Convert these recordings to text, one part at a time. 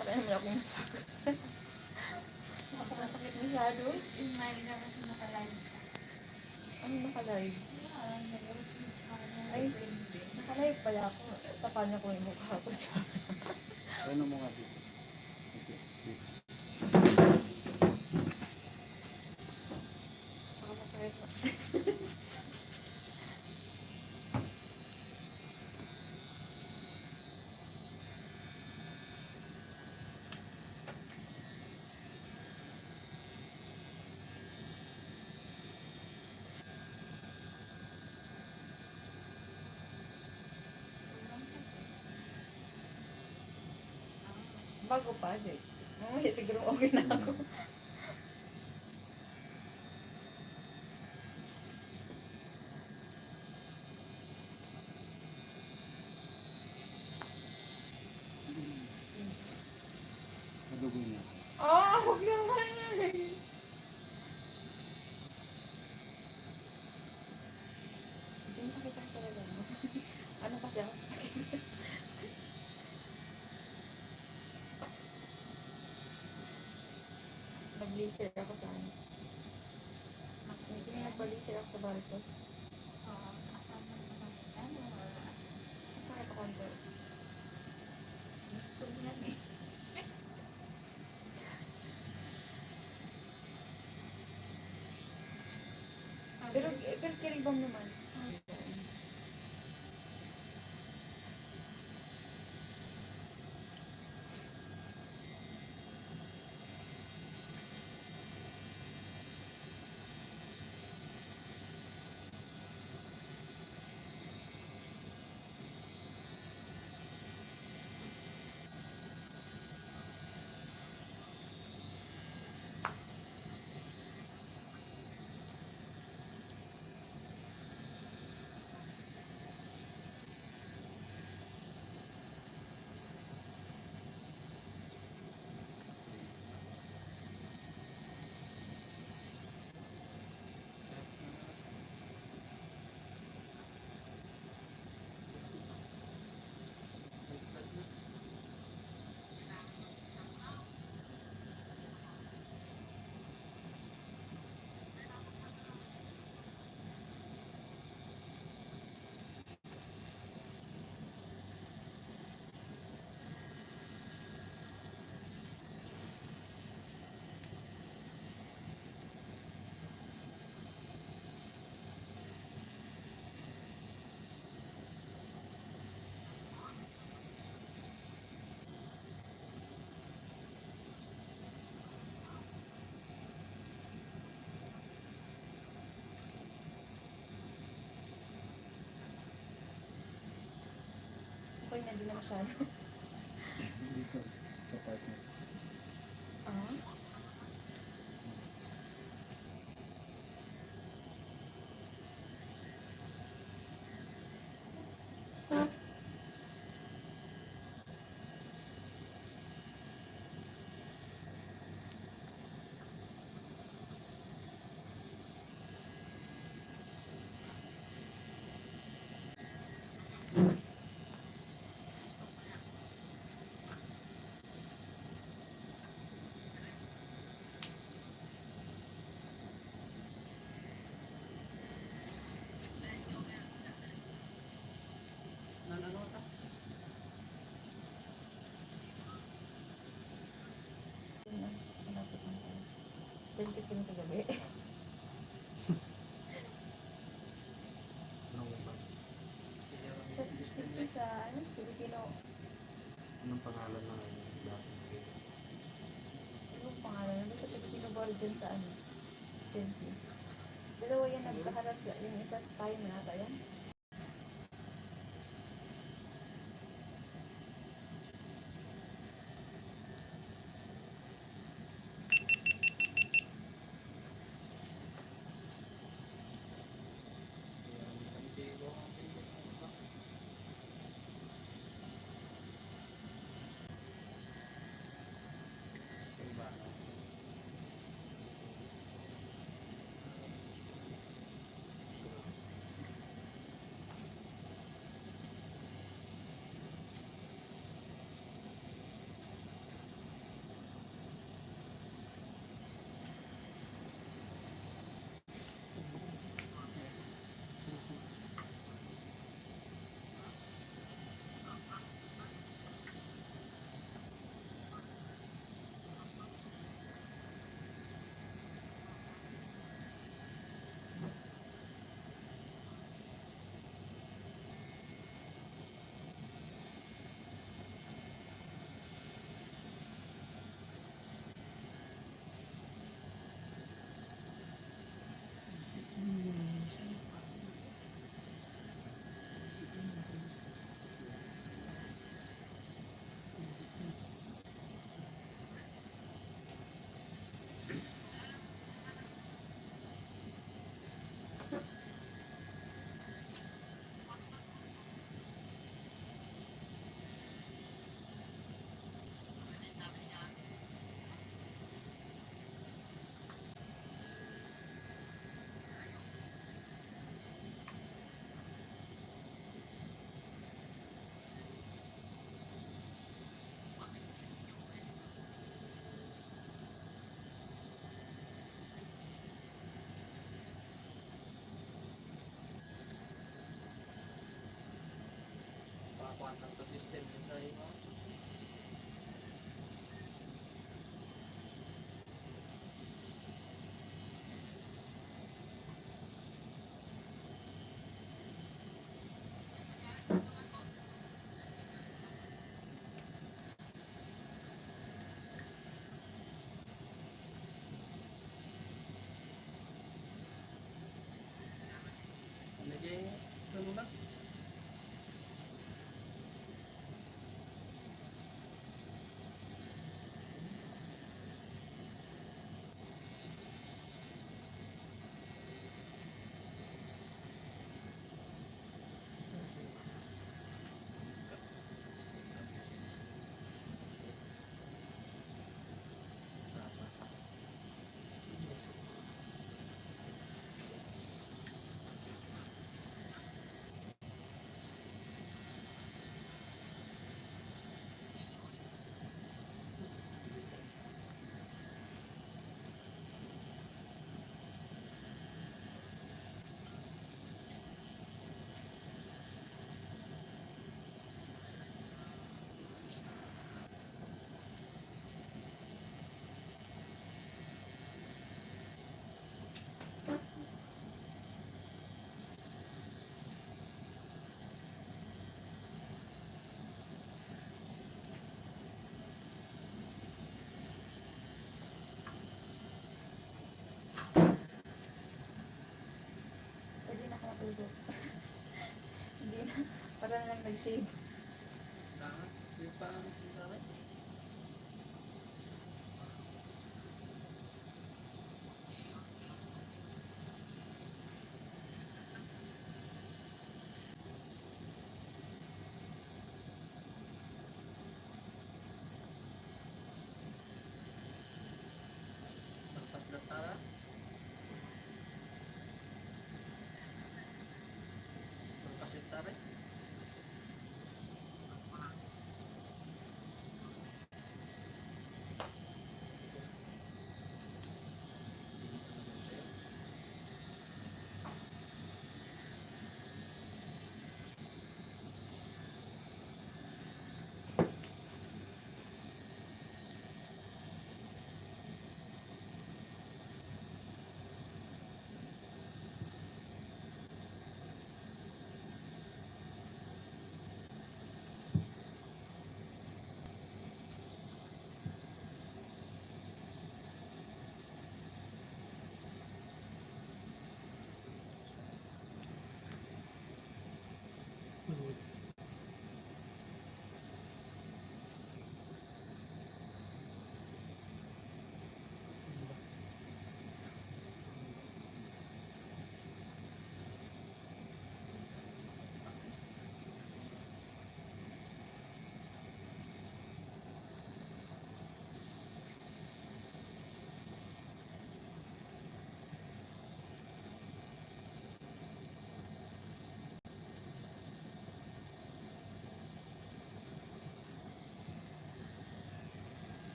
Para naman akong napakasakit masyado. Imagine na kasi nakalive. Ano nakalive? Ay, nakalive pala ako. Tapan niya ko yung mukha ko dyan. Ano mo nga dito? Dito. Napakasakit na. Bago pa, eh. Mamaya siguro okay na ako. Nadugoy niya. Huwag naman. Hindi masakit ako talaga. Ano kasi ako sa sakit? Nag-laser ako sa ano. Hindi nag-laser ako sa barko. Masakit ako konti. Gusto niya eh. Pero kiribang naman. Okay na, di na masyado. Dito. Sa partner. Diyan kasi yung kagabi. Sa ano, Filipino. Anong pangalan na Anong pangalan? Ano sa Filipino bar dyan sa ano? Gently. Dalawa yan nagkaharap sa yung isa tayo na ata yan. Para na lang nag-shave. Tama. Yung parang tama. Pagpas na tara. Pagpas yung tara.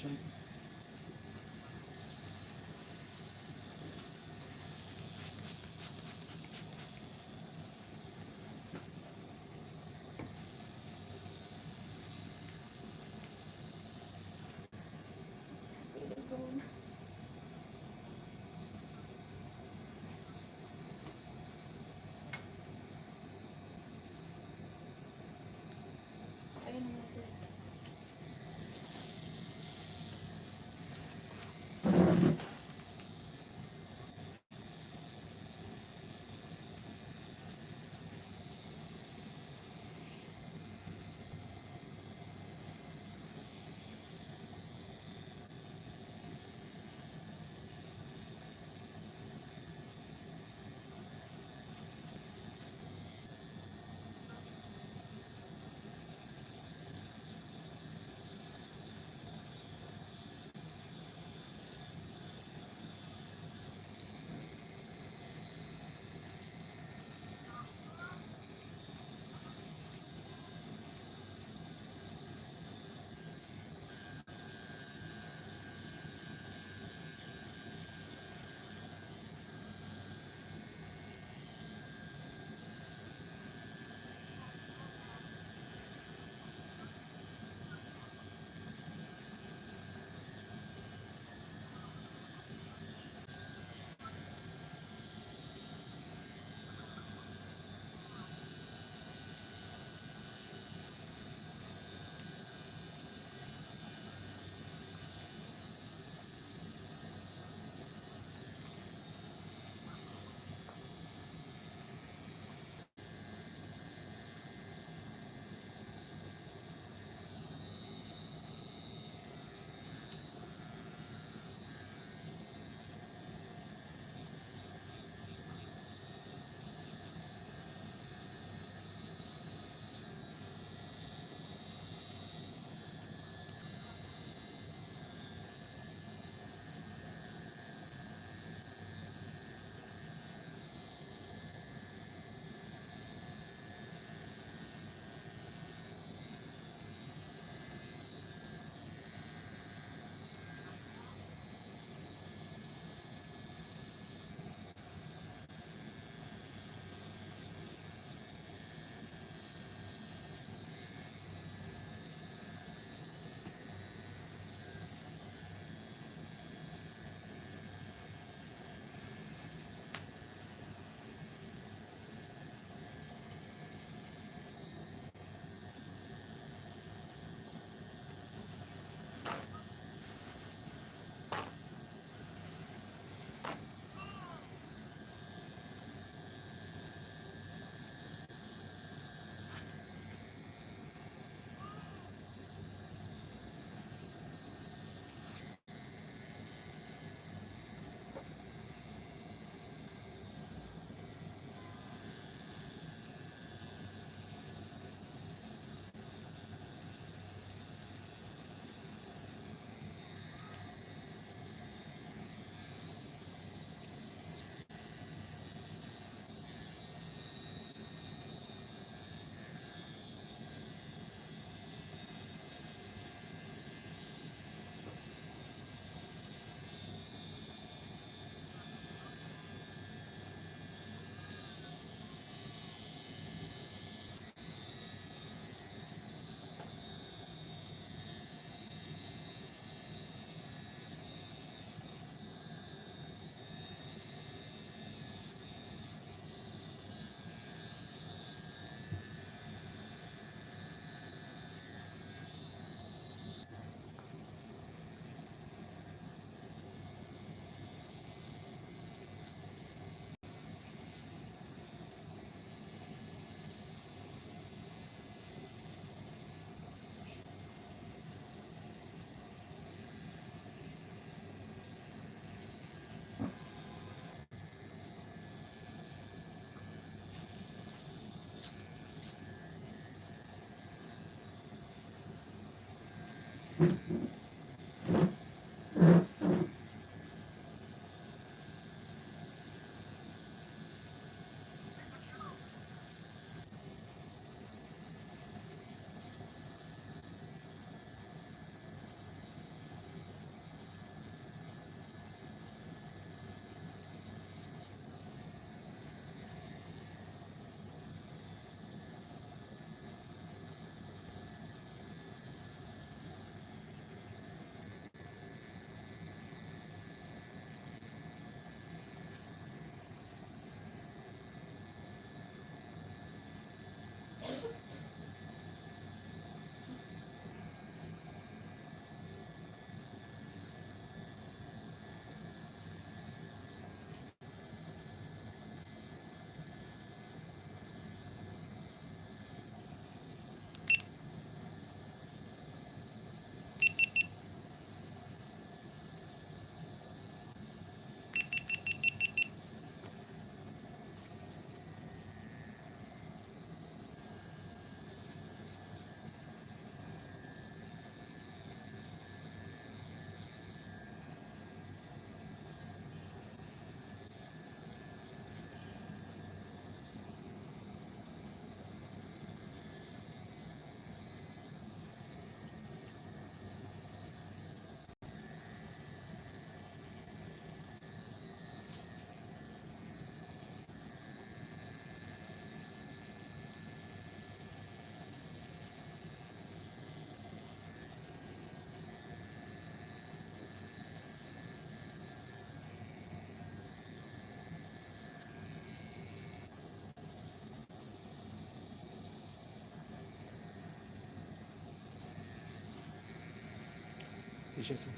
Station. Pwede ko muna. Ayun na natin. siya sa...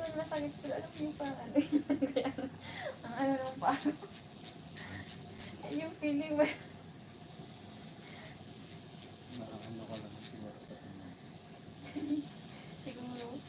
naman masakit pero alam mo yung parang ano yun. Kaya ang ano lang pa. Yung feeling ba? Nakaano ka lang siguro sa tingin. Siguro.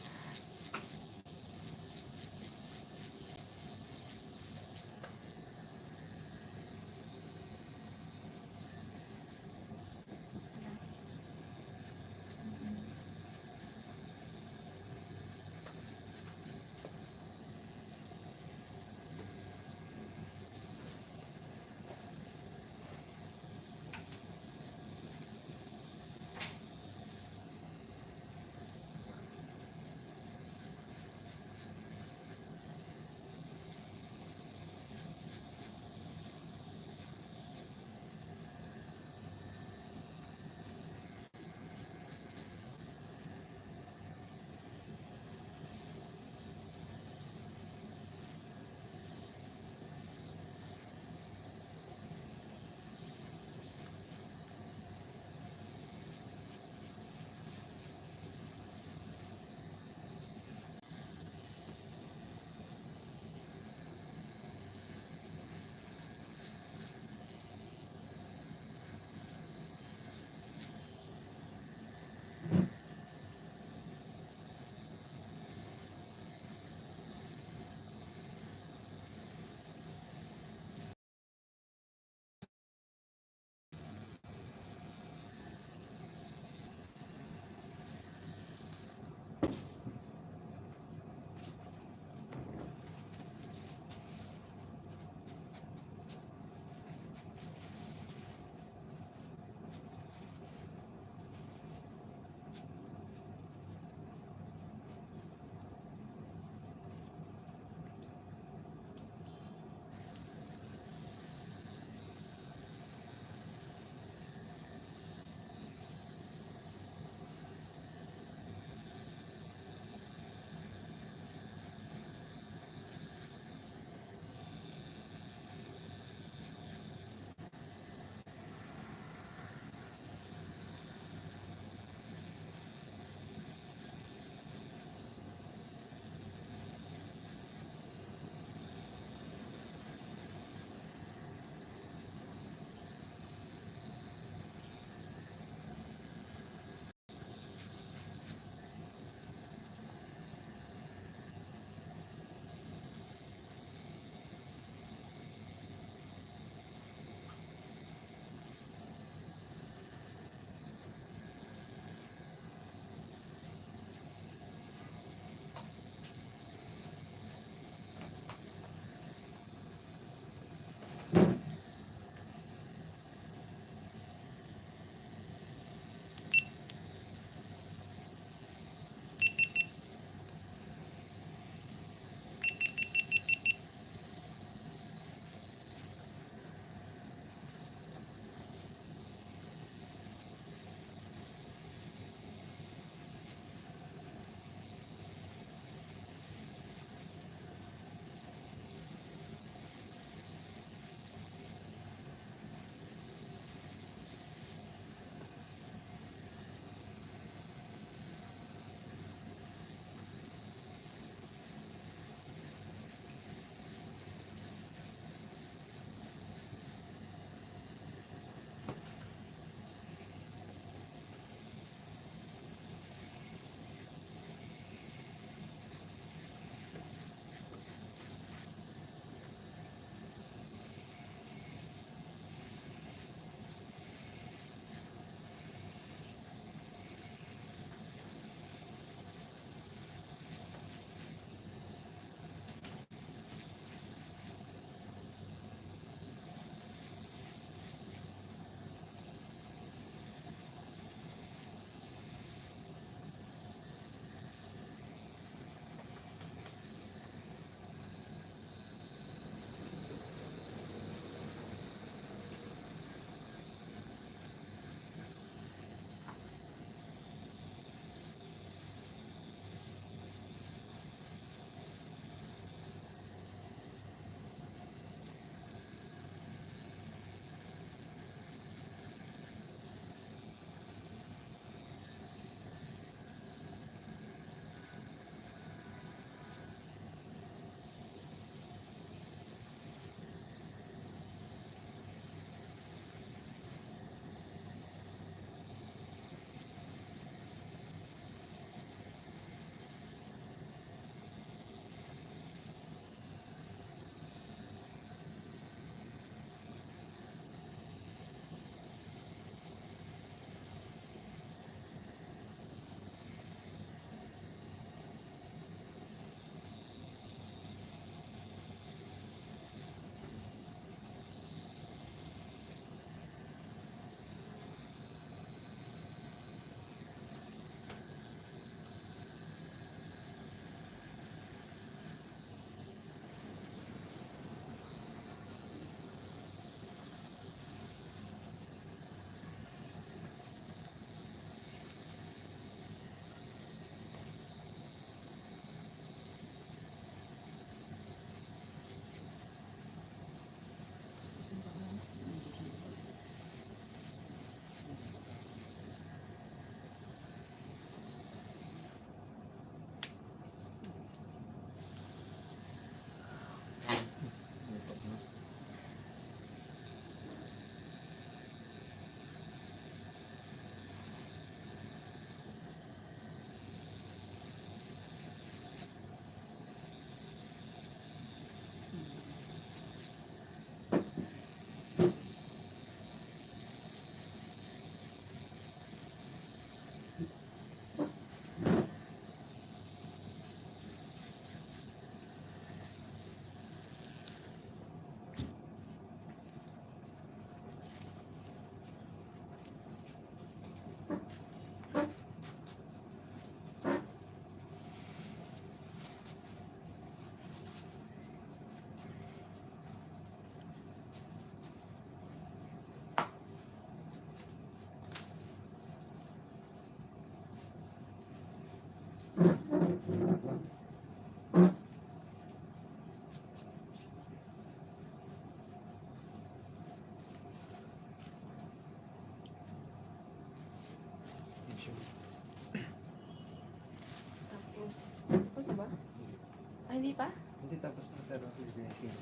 Hindi pa? Hindi tapos na pero blessing.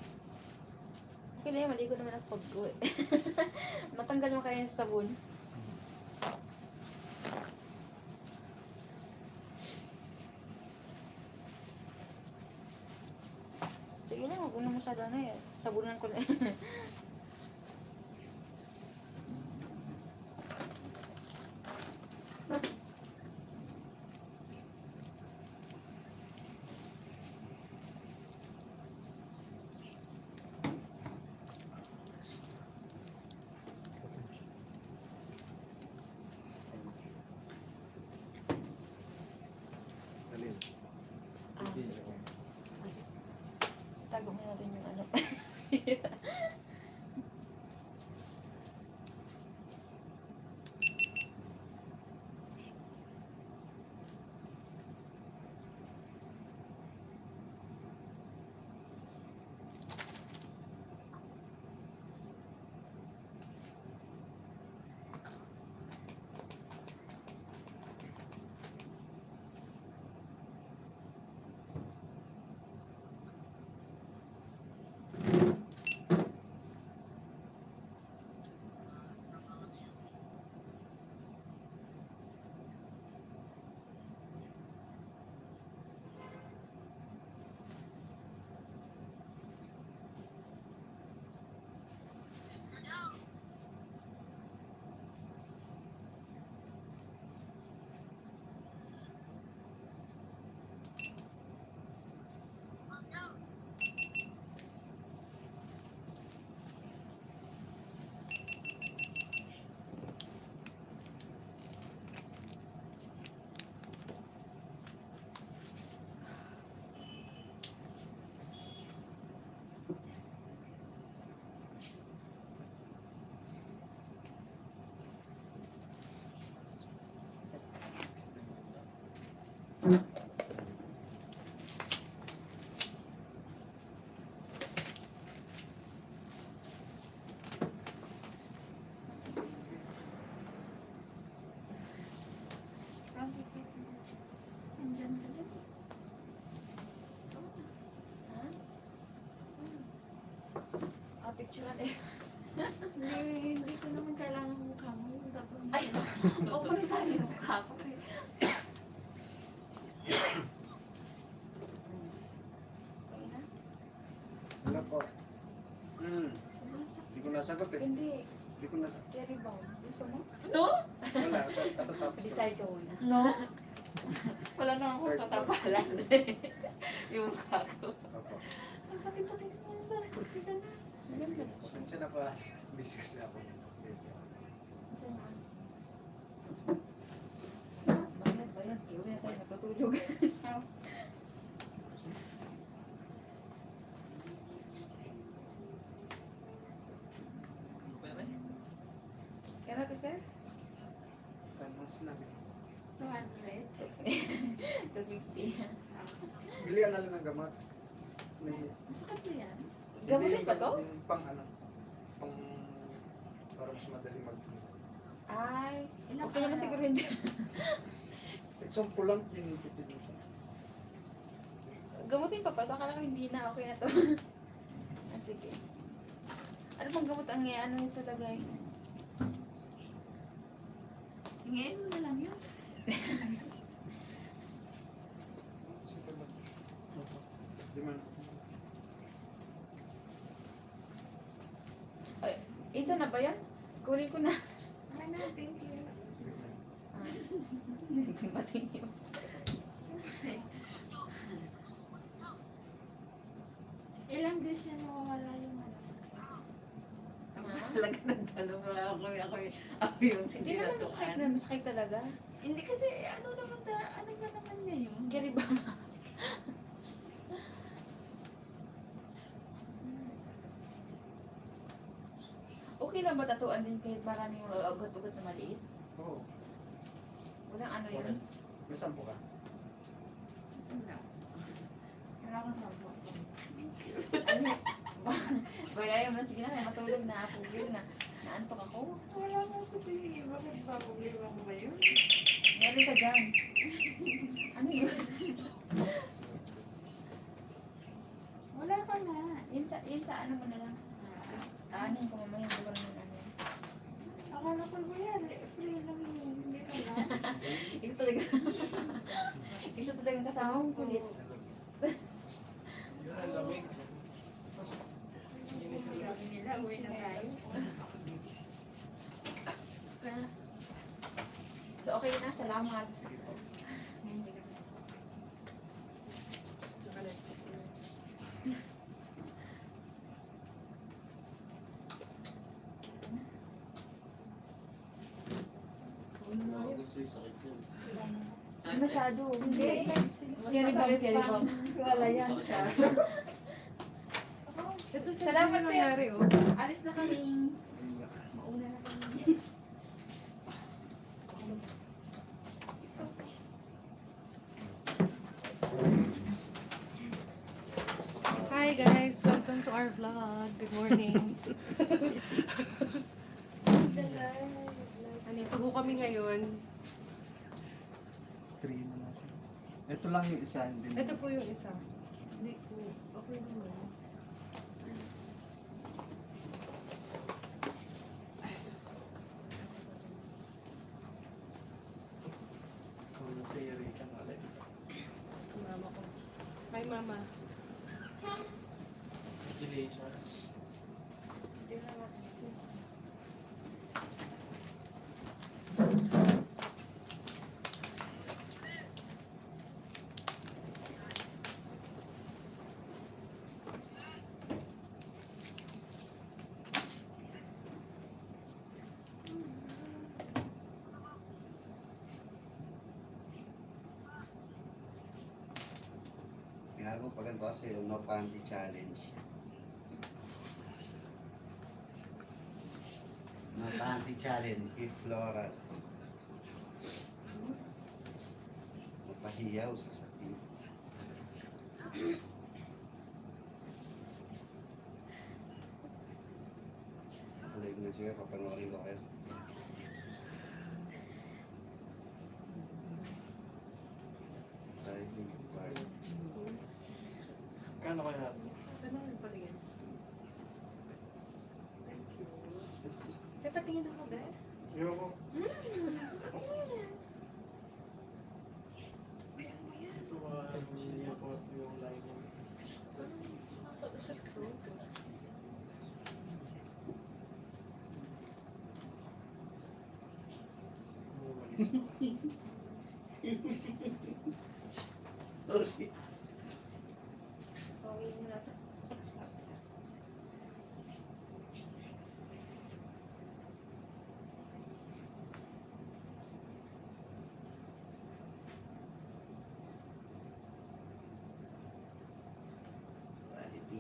Okay na yun, maligo naman ako pag-uwi. Matanggal mo kaya yung sabon. Sige lang, huwag mo na masyado ano eh. Sabunan ko lang. Dalil. Ah, kasi, tago mo natin yung ano. Andyan ka din. Ah, picturean eh. Hindi ko naman kailangan mukha mo. Tapos, Ay, huwag mo rin sabi ng mukha ko. Okay na? Wala po. sobrang sakit. Hindi ko nasagot eh. Hindi. Hindi ko nasagot. Carry bomb. Gusto mo? No? Wala. Katatapos ko. Decide ka muna. No? Wala na akong Third tatapa. Wala. Yung mukha ko. Opo. Ang sakit-sakit mo. Kita na. Sige, sige. Pasensya na pa. Busy kasi ako. Sige, sige. Saan na? Bayad, bayad. Kaya na tayo natutulog. Kaya na to, sir? Kaya mo sinabi. 200. 250. Bilihan na lang ng gamot. May... Masakit na yan. Gamutin pa to? Yung pang ano. Pang... Para mas madali mag... Ay, Ilang okay naman araw? siguro hindi. Example lang, tinitipid mo siya. Gamutin pa pa to. Akala ko hindi na. Okay na to. Ah, sige. Ano bang gamot ang ano nito tagay? Ngayon mo na lang yun. Sige ba? Di man. Ay, ito na ba yan? Kunin ko na. Okay na, thank you. Sige na. Ah, hindi matingin. Ilang days yan mawawala yung ano sakit? Talaga nagtanong mo ako yung hindi naman masakit na masakit talaga. Hindi kasi ano naman ano ba naman niya yun? Kaya ba? Okay lang ba tatuan din kahit maraming ugat-ugat na maliit? Oo. Walang ano yun? May sampo ka? Wala. Wala akong sampo. Ano? Bagay mo na sige na, matulog na ako. Na naantok ako. Wala akong sabihin. Bakit ba problema ko ngayon? Meron ka dyan. Ano yun? Wala ka na. Yun sa ano mo na lang. Ano ko mamaya, hindi ko naman ano. Akala ko ba yan? Free lang yun. Hindi ka na. Ito talaga. Ito talaga kasama kong kulit. Yan, lamig. Sabi nila, uwi na tayo. So okay na, salamat. Gusto yung sakit yun. Masyado. Hindi. Carry bag, carry bag. Wala yan. Salamat sa'yo. Alis na kami. Mauna na kami. Hi guys, welcome to our vlog. Good morning. Andito po kami ngayon. 3 na nasa. Ito lang yung isa. Hindi na. Ito po yung isa. Hindi po. Okay naman. Kung nasa yari ka na ulit. Mama ko. Hi mama. Delay siya. Gago pag ganito kasi yung no panty challenge. No panty challenge kay Flora. Mapahiyaw sa sakit. Live na siya, papanoorin ko kayo. Live na Kano kaya natin? Ano nagpatingin? Thank you. May patingin ako ba? Ayoko. So, hindi po yung line mo. Sa throat. Okay na. Quality.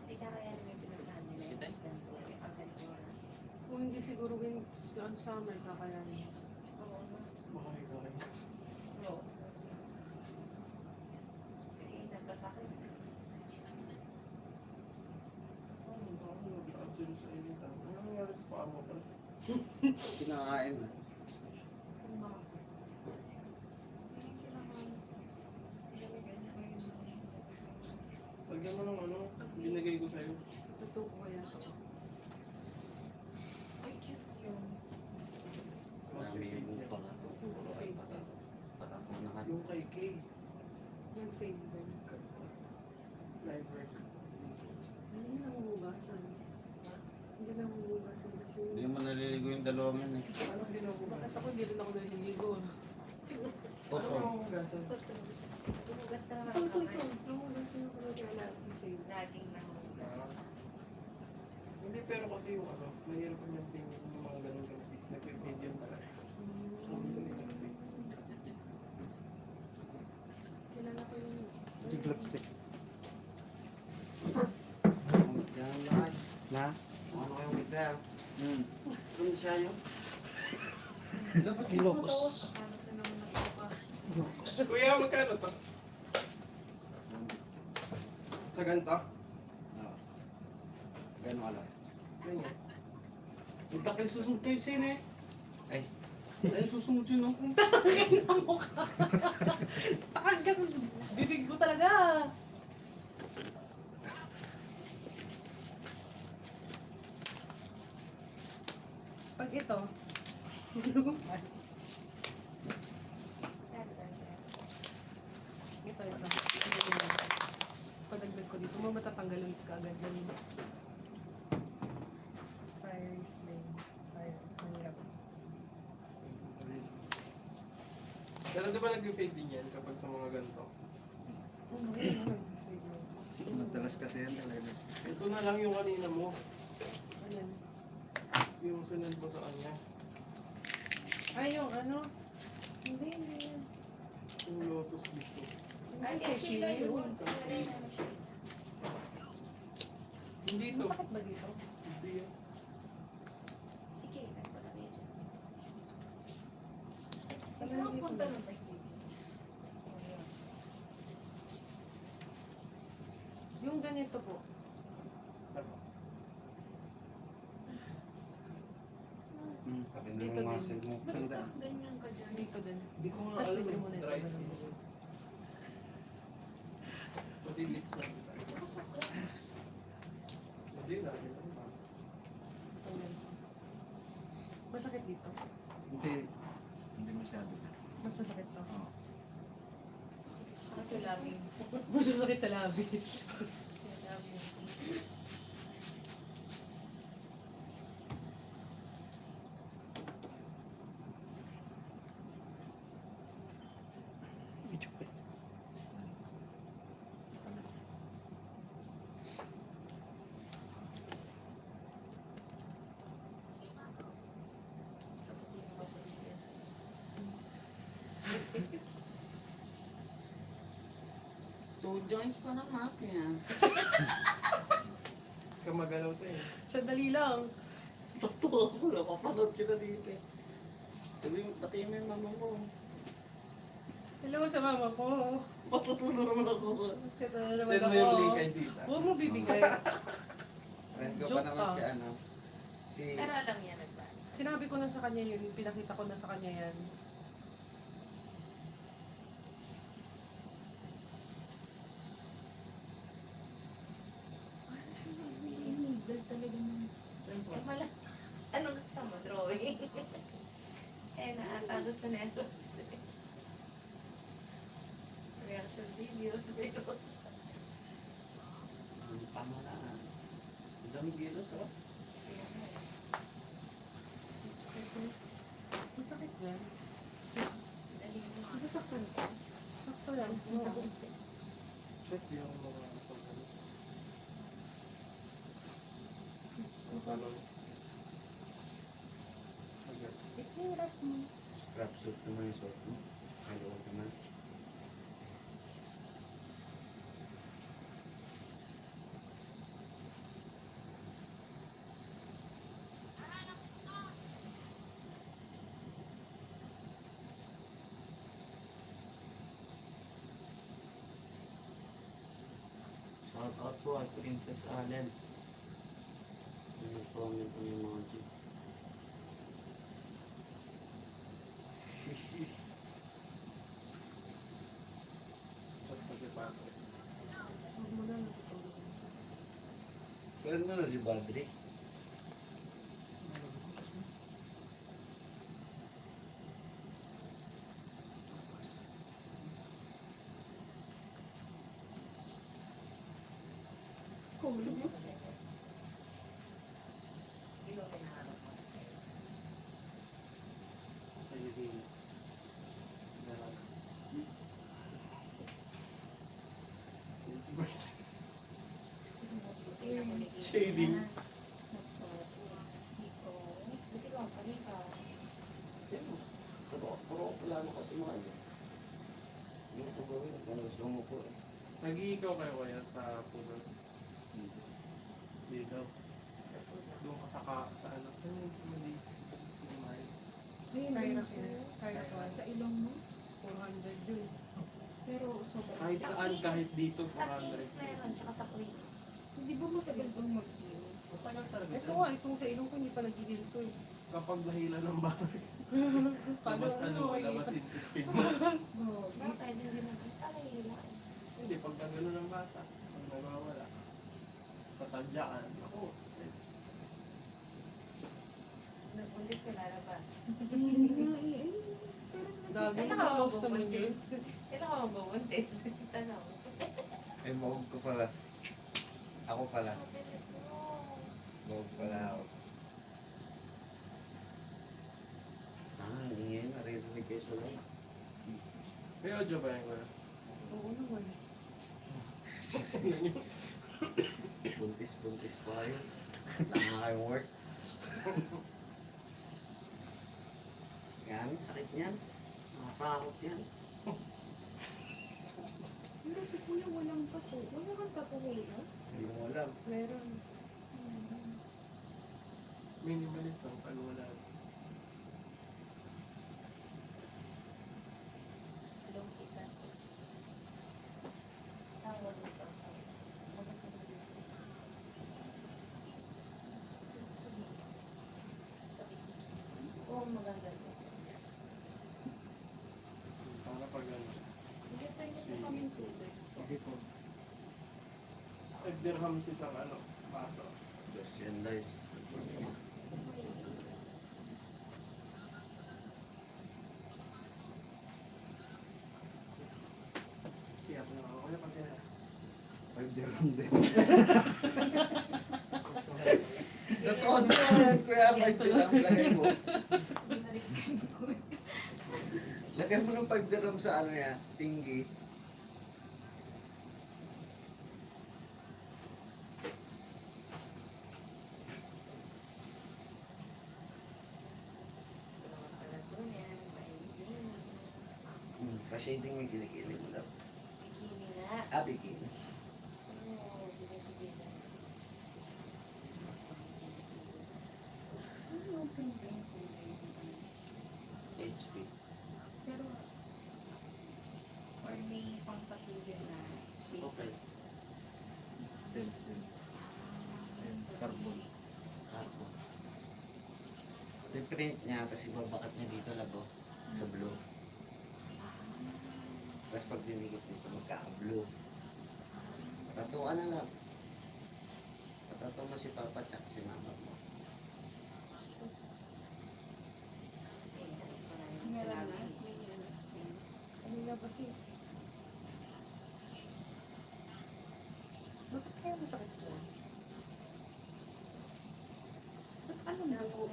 Hindi ka kaya may pinagdaan nila. Sita? Kung hindi siguro summer kakayanin. Oo na. Baka ikaw. Oo. Sige, nagkasakit. Actually, sa init. Ano nangyari sa paa mo pala? Kinakain na. Kung bakit. Hindi kailangan. Lalagyan ko yun. Lagyan mo ng ano, binigay ko sa'yo. Totoo ko kaya ito. Ay, cute yun. Marami yung mukha nga. Puro ay patato na ka. Yung kay Kay. Yung fade ba? Live work. Hindi na huhugasan. Hindi na huhugasan kasi. Hindi mo naliligo yung dalawang yan eh. Ano ginawa? Bakit ako hindi rin ako naliligo? Puso. Ano ang gasas? Tumugas ka naman. Ito. Nahuhugasan ako na kaya yung fade. Laging nahugas. Hindi, pero kasi yung ano, mahirap yung tingin yung mga ganun piece. Nag-medium ka. Sa kanila nila. Kilala ko yung... Hindi gloves eh. Diyan lahat. Na? Ano kayong bigla? Ano siya yun? Ilocos. Hanap na naman ako pa. Kuya, magkano to? Sa ganito? Gano'n ka lang. Ganyan. Punta kayo susunod kayo sine. Ay. Ay, susunod yun, no? Takag bibig mo talaga. Pag ito, ito. Padagdag ko dito, mo matatanggalin ka agad yan. Fire flame. Fire. Mahirap. Pero di ba nag-fade din yan kapag sa mga ganito? Madalas kasi yan talaga. Ito na lang yung kanina mo. Ayan. Yung sunod mo sa kanya. Ay, yung ano? Hindi, hindi. Yung lotus gusto. Ay, kay Sheila yun. Kaya naman siya. Hindi to. Masakit ba dito? Hindi yan. Sige, nagpalagay dyan. Ano Isang dito punta na? ng pag Yung ganito po. Akin na Dito yung din. muscle mo. Sanda. ganyan ka dyan. Dito din. Hindi ko nga Tapos alam libre yung mo na ito. dry skin. Pati lips na. Hindi na. Ayan. Masakit dito. Hindi. Hindi masyado. Mas masakit to. Sa ito labing. Mas masakit sa labi. Two joints pa ng mati yan. Kamagalaw sa'yo. Sandali lang. Totoo ako. Napapanood kita dito eh. Sabi mo, pati mo yung mama mo. Hello sa mama ko. Matutunan naman ako. Kaya na naman Send mo ako. yung link kay tita. Huwag mo bibigay. Friend ko pa Joke naman ka. si ano. Si... Pero alam yan, nagba. Sinabi ko na sa kanya yun. Pinakita ko na sa kanya yan. Illegal talaga ng... Eh, wala. Ano gusto mo? Drawing? Eh, naata gusto na ito. Reaction videos, pero... Ang pamaraan. Ang dami gilos, oh. Masakit yan. Masasaktan ka? Sakto lang. Oo. Check yung mga pagkano. Pagkano. Agad. Ikurap mo. Scrap suit naman yung suit mo. Hello naman. Shout out po kay Princess Allen. Nag-comment po yung mga jeep. Tapos nagpapato. Huwag mo na natutulog. Kailan mo na si Badri? Ayun. Meron. Shading. Buti ka, palisa. Puro plano kasi mga ano. Yung ito gawin, ano gusto mo po eh. Nag-iikaw kayo kaya sa puso? Dito. Doon ka sa ano? Saan yung sumali? Sumali. Kaya kaya ko. Sa ilong mo. 400 yun. Pero sobrang Kahit saan, kahit dito, Sa 400. Kings meron, tsaka sa Queen. Hindi ba matagal bang mag-heal? nga, itong sa ilong ko hindi pa nagigil to eh. Kapag nahila ng bata, Paano labas labas intestine mo. Oo. Bakit hindi naman talahila? Hindi, pag nagano ng bata, pag nawawala, patadyaan, ako, Nagpundis ka lalabas. Hindi nga eh. Ay, Dami Kailan na ka close naman yun. Kailan ka magbubuntis? Tanong. Ay, mahog ko pala. Ako pala. Mahog pala ako. Ingay, naririnig kayo sa loob. may audio ba yung wala? Oo naman. Buntis pa kayo. Tama kayong work. Yan, sakit niyan. Nakakakot yan. Pero si kuya walang tato. Wala kang tato kuya? Hindi mo alam. Meron. Minimalist lang pag wala. Ilong kita. Tawag ito. Oo, maganda to. Para pag ano. Hindi pwede po kaming tubig. Sige po. 5 dirhams isang ano, baso. Diyos yan, guys. Siya po naman. Wala pa siya. 5 dirham din. Totoo naman, kuya, 5 dirham. Lagay mo. Lagay mo ng 5 dirham sa ano yan, tinggi. Pa-shading mo yung kilikili mo daw. Bikini nga. Ah, bikini. Oo, bikini. Ano yung pink-pink? HP. Pero, Or may pangpatulin na shape. Okay. Stencil. Carbon. Ito yung print niya, tapos ibabakat niya dito labo sa blue. Tapos pag dinikit dito, magka-blue. Patatuan na lang. Patatuan mo si Papa tsaka si Mama mo. Salamat. Kanina pa sis. Bakit kaya masakit dyan? Ba't anong dugo?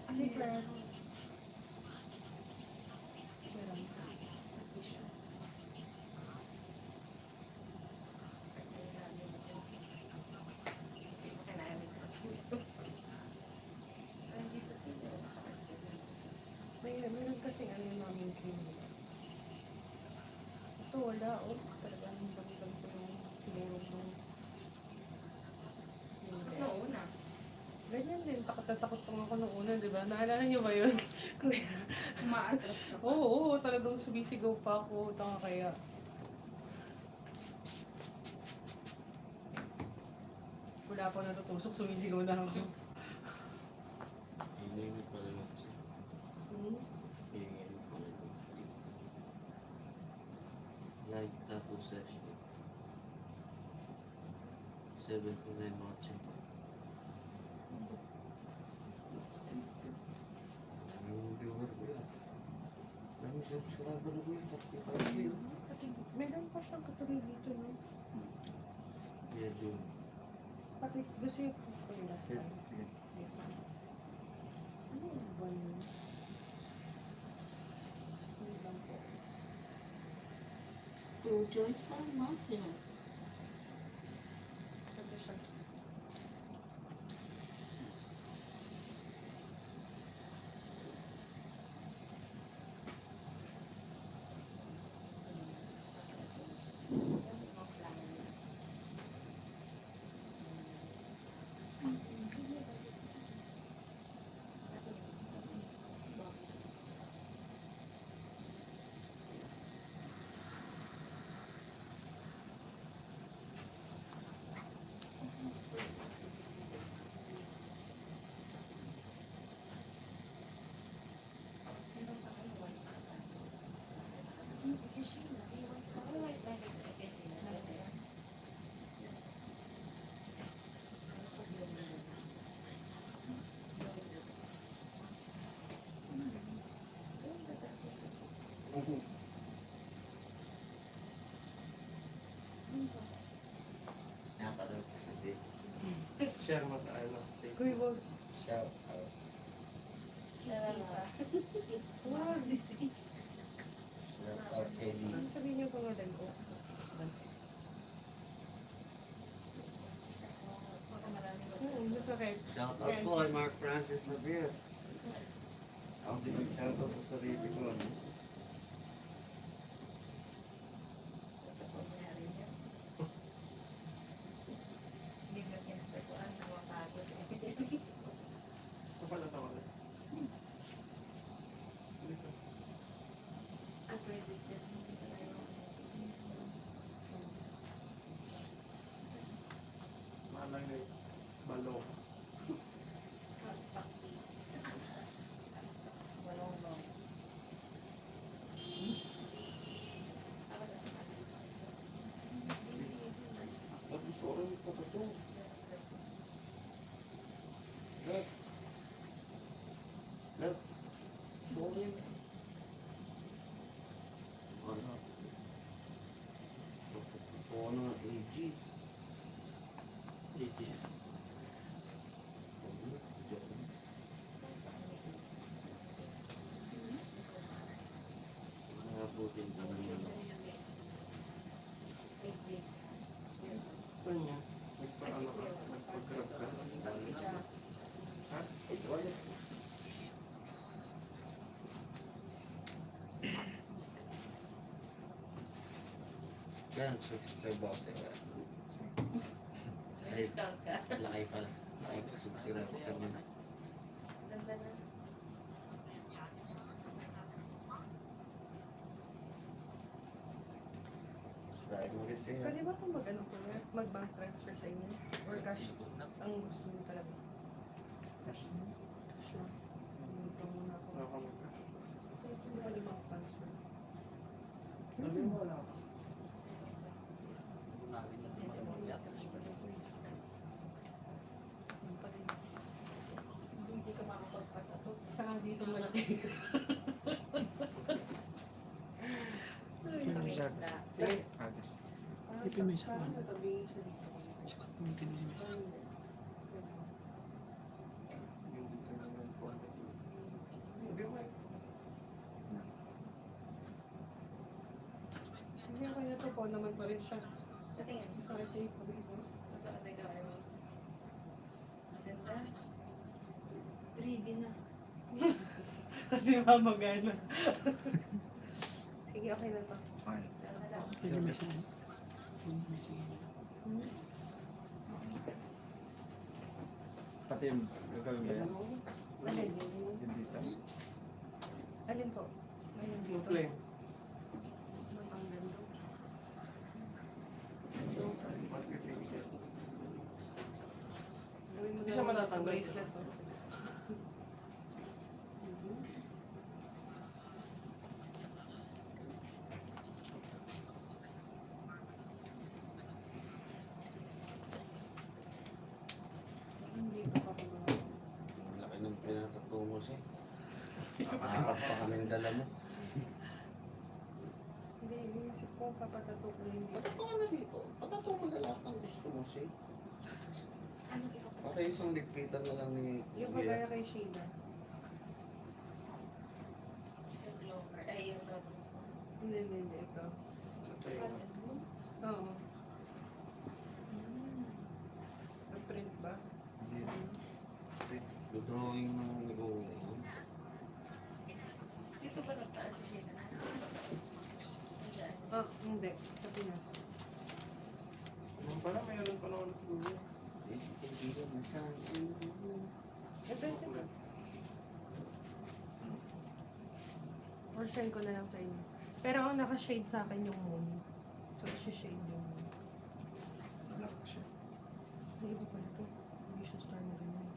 Kasi pero... Meron ka. Sa tissue. Meron kasing ano yung namin cream. Ito wala, oh. Talagang balikan ko yung sinurog nung... Ano una? Ganyan din, takot pang ako nung una, di ba? Naalala niyo ba yun? Umaatras ka pa. Oo, talagang sumisigaw pa ako. Tanga kaya. Wala pa natutusok, sumisigaw na ako. Hingin pa rin ako. Hmm? Hingin pa rin ako. Live tattoo session. 79 watching. Yung viewer ko yun. Dami subscriber ko yun. 35 yun. Meron pa siyang katuloy dito, no? Yeah, June. Pati, gusto yung ko yung last time. Ano yung ba yun? Hindi lang po. 2 joints pa rin natin. Sabi siya. share mo sa ano, Kuy, Facebook. wag. Shout out. Naral ka. Wag, Disney. Shout out kay G. Ano sabihin niyo pangalan ko? Oo, masakit. Shout out po kay Mark Francis Javier. Ako din shout out sa sarili ko. ano. Hindi mo kinapagpuan, nakapagod. Ito pala tawag. Dito. Ang pwede dyan. Sa'yo. Mahalang na balong. Walang long. Tapos oras pa ba ito? Love. Love. Sorry. Ano? Ito ano nga AG. Ages. Butin kami yun. Saan niya? Nagpa-ano ka? Nagpa-grab ka? Ha? Yan, subscribe ako sa iyo. Ay, Discount ka. laki pala. Laki ka subscribe ako kanya. Ganda na. Subscribe mo ulit sa iyo. Pwede ba kung mag-ano ko na? Mag-bank transfer sa inyo? Or cash? Ang gusto niyo talaga? Cash na? Cash na. Ito muna ako. Wala ka magka. Pwede mag-transfer. Sabi mo wala ka. Namin na din mag-chat. Yun pa rin. Hindi ka makapagpasato. Isa nga dito malaki. Ang isda. Ipin mo isa pa. Tabi siya dito. Yung dito na lang po. Sabi mo eh. Hindi ko na ito po naman pa rin siya. Patingin. Masakit yung tabi ko. Saan na ikaw ayaw? Ganda. 3D na. Kasi mamagana. Sige, okay na to. Ganda lang. Pati yung gagawin ba yan? Alin? Yung dito? Alin po? Alin Yung dito? flame. Ang ganda. Mag-finish. Gawin mo Hindi na siya lang matatanggal. bracelet to. Hindi ko pa pagawa. Ang laki ng pinatatungo siya. Apat pa kaming dala mo. Hindi, inisip ko papatato ko yung dito. Patato ka na dito. Patato mo na lahat ng gusto mo siya. Ano iba? Para isang ligpitan na lang ni Yung Kuya. kagaya kay Sheila. Yung blower. Ay, yung rose mo. Hindi. Ito. Sa tayo. Oo. Nag-print ba? Yung drawing ng nag-uwi. Dito ba nagpaan si Sheila? Diyan. Ah, hindi. Sa Pinas. Yung pala, mayroon pa naman sa Google. Hindi na saan. Ito. Or send ko na lang sa inyo. Pero ang naka-shade sa akin yung moon. So, isi-shade yung moon. Wala ka siya. May iba pa ito. Hindi siya star na ganyan.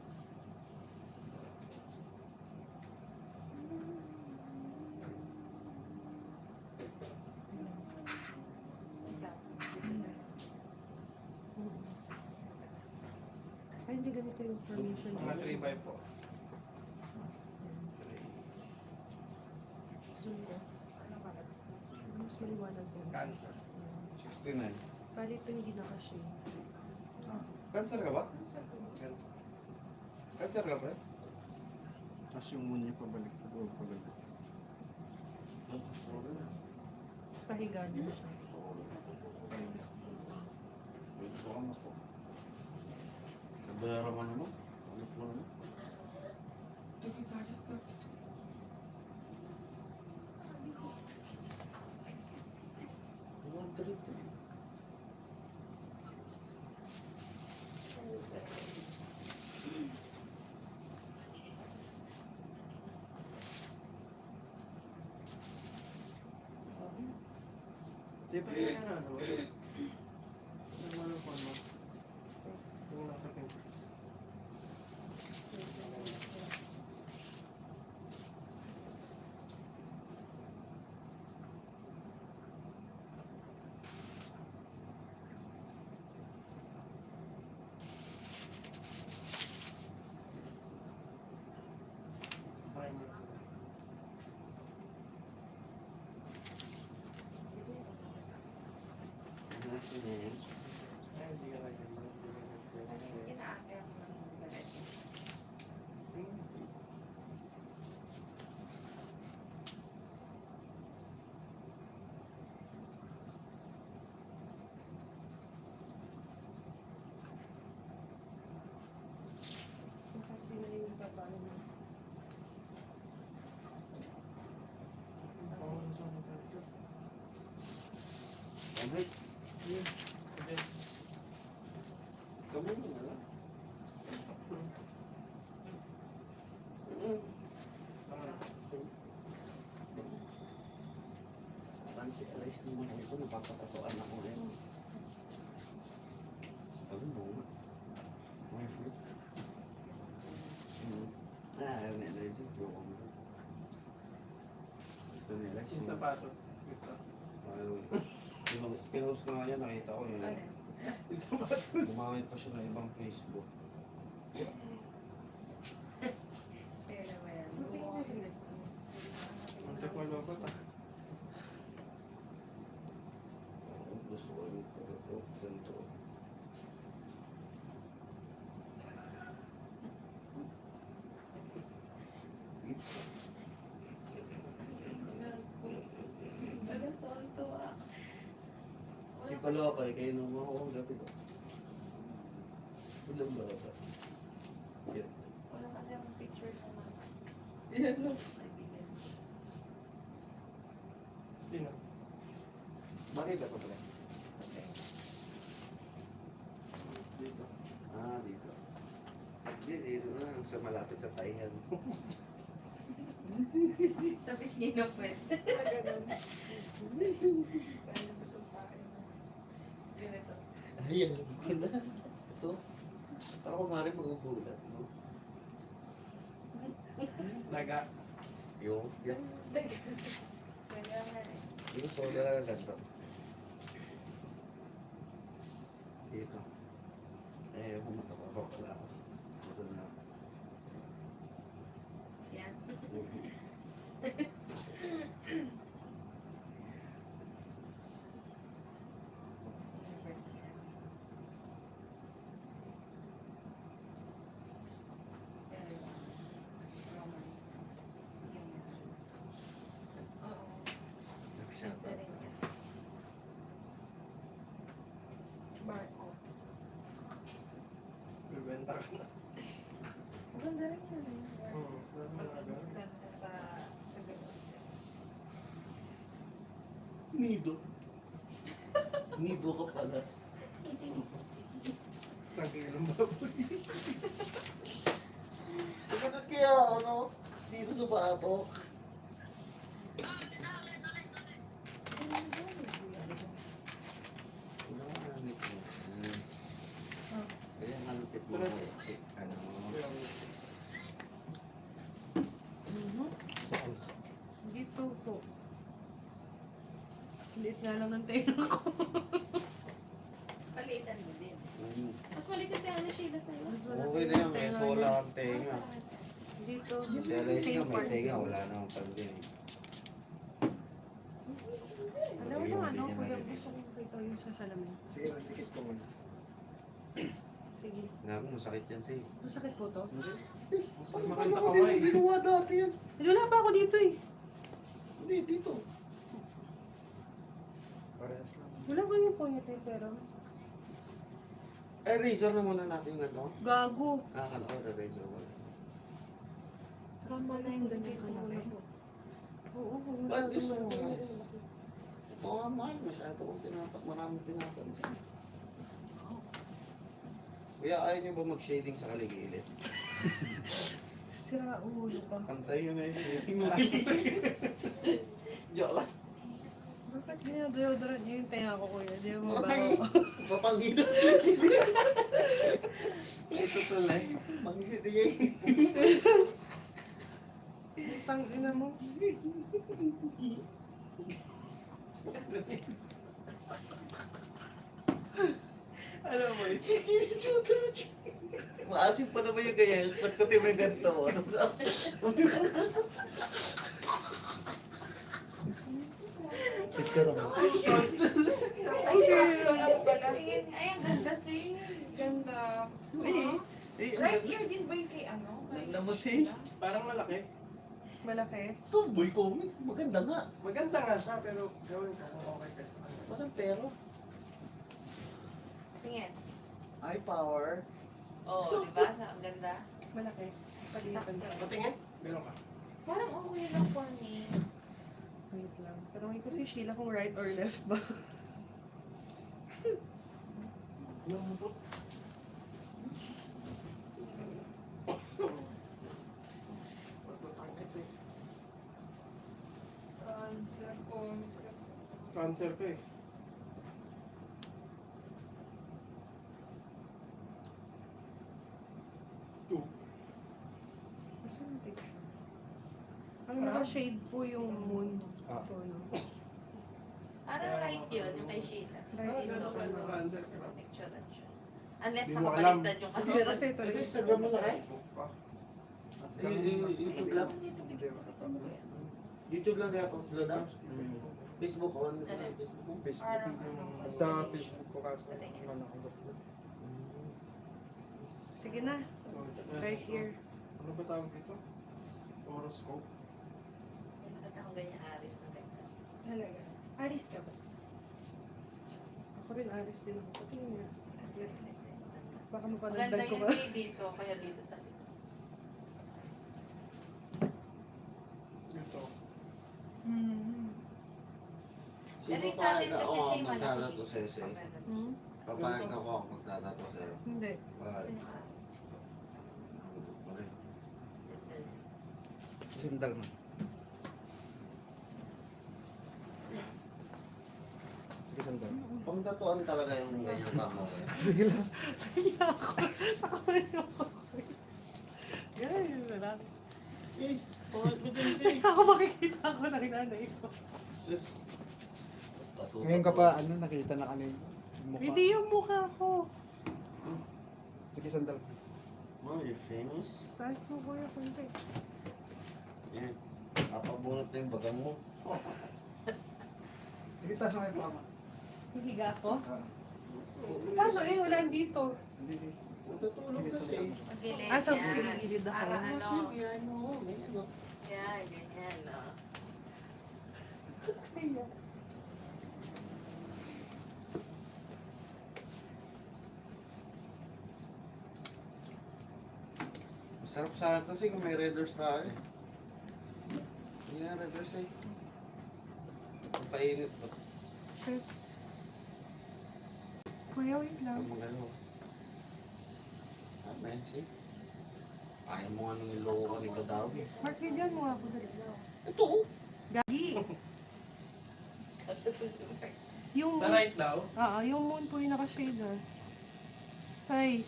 Ay, hindi ganito yung formation. Mga 3x po. Zoom ko. Mas maliwanag ko. Cancer. 69. Bali ito hindi naka-shade. Cancer ka ba? Sa tubo. Cancer ka ba? Tapos yung muna yung pabalik ko doon, pabalik. Pahiga din siya. Ayun. Wait ko ka mo po. Kabayaran ka naman. Ano po naman? Nagagalit ka. Siyempre yun ang ano. Ano po ano? Yung nasa Pinterest. Try mo. Ay, hindi ka lang yun. Inaakit ako ng galit. Bakit pinahin ka pa ano? Oo, nasa ano tayo, sir? Okay. Yun. Okay. Kami mo na lang. Fancy alis naman ito, napapatatuan ako rin. Sabi mo nga. My fruit. May allergy. Joke mo. Gusto nila Yung sapatos. Gusto. Pinost ko nga yan, nakita ko yun. Ano? Yung sapatos. Gumamit pa siya ng ibang Facebook. Kaya naman yan. Buti Buo na kasi sila. Ang check mo ba ba? Gusto ko yung ganito. Galit to, ito ah. Si Kalokay, kayo nung ako ang gabi ko. Ilang ba ba? Yan. Wala kasi akong picture sa mga Yan lang. kaibigan. Sino? Bakit ba pala? Okay. Dito. Ah, dito. Dito na, sa malapit sa tayhan. Sa pisnino pwede. Ganun. Kaya gusto tayo. Ganito. Ay, alam ko na. Ito. Parang kung nga rin magugulat, no? Daga. Yung, yan. Kaya nga eh. Dito, soda lang ang ganito. Dito. Eh, humatapapap pala ako. Ito na. Yan. Nag-shout out. Marco. Bibenta ka na. Maganda rin yun eh. Mag-instant ka sa galos. Nido. Nido ka pala. Isang kilong baboy. Bakit kaya ano? Dito sa batok. Kaya malupit mo ano? Saan? Dito po. Liit nga lang ng tenga ko. Palitan mo din. Mas maliit yung tiyan ni Sheila sa'yo. Mas malaki Okay na yung yan, may tenga sola niya. kang tenga. Dito. Si Alice same nga may part tenga, yun. wala namang pandin. Alam mo naman, Hindi no? niya Kuya, marinig. gusto ko kita yung sa salamin. Sige, nagdikit ko muna. Sige. Nga ako, masakit yan sa'yo. Masakit po to? Hindi. Mas Paano makan sa ko kamay. ginawa dati yan? Wala pa ako dito eh. Hindi, dito. Parehas lang. Wala ba yung ponytail pero? Eh, razor na muna natin yung ano. Gago. Akala ko, razor mo. Tama na yung ganyan kalaki. Oo. But gusto mo guys. Ito nga mahal, masyado kong maraming pinapansin. Kaya ayaw niyo ba mag-shading sa kaligilid? Sira ulo ka. Pantay yun na yung shading mo. Joke lang. Bakit ginagayodoran niyo yung tenga ko kuya? Di mo ba? Okay. Papangino. Ito tuloy. Pangisitigay. Tang ina mo. Alam mo yun? Maasim pa naman yung ganyan. Pagkutin mo yung ganito mo. Picture mo. Ay, sakto lang pala. Ay, ang ganda si. Ganda. Right ear din ba yung kay ano? Ganda mo si. Parang malaki. Malaki. Tomboy comic. Maganda nga. Maganda nga siya, pero gawin ko kung okay ka sa kanya. Walang pero. Tingin. Eye power. Oo, di ba? Ang ganda. Malaki. Palipan ka. Patingin? Meron ka. Parang okay lang for me. Wait lang. Pero may ko si Sheila kung right or left ba? Cancer ka eh. Two. Saan yung picture? Ang naka-shade po yung moon. Ah. Ito, no? Parang right yun, yung kay Sheila. Right Ito ito. sa cancer ka na. Picture siya. Unless Di mo nakabaliktad yung Ito camera. kasi ito. Ito Instagram mo laki? Facebook pa. YouTube lang? YouTube lang kaya upload ah? Facebook ko. Ano sa Ano? Facebook mo? Parang ano. Basta Facebook ko kaso. Wala akong upload. Sige na. Right here. Ano ba tawag dito? Horoscope? At ako ganyan aris na ganda. Talaga. Aris ka ba? Ako rin aris din ako. Patingin nga. Kasi maganda. Baka Maganda mapanagdag ko yung ba? shade dito, kaya dito sa likod. Ito. Pero yung sa atin kasi Oo, same malaki. magdadato sa'yo sa'yo. Hmm? Papayag ako ako magdadato sa'yo. Hindi. Bakit? Sino ka? Okay. Ganda. Sindal mo. Sige, sandal. Pangtatuan talaga yung ganyang kamo. Sige lang. Kaya ako. Ako rin ako. Ganyan na lang. Eh, confidence eh. Ako makikita ako ng nanay ko. Sus. Ngayon ka pa, ano, nakita na kanina. Mukha. Hindi yung mukha ko. Sige, sandal. Oh, you're famous? Taas mo kuya kunti. Yan. Kapabunot na yung bagang mo. Sige, taas mo yung pama. Higa ako? Ah, Paano eh? Wala dito. hindi, hindi. Natutulog Sige, kasi. sandal. Magilid Ah, so yan. sigilid ako. Para Ah, ano. sige, ano, ganyan o. Yan, ganyan. No? Masarap sa atin kasi kung may red doors tayo eh. Hindi nga red doors eh. Ang painit ba? Shit. Kuya, wait lang. Ang magano. Ah, Nancy. Ayaw mo nga nung iloko ka ni Kadawi. Mark, videoan mo nga ako dali. Ito oh. Gagi! Yung Sa right daw? yung moon po yung naka-shade ah. Ay.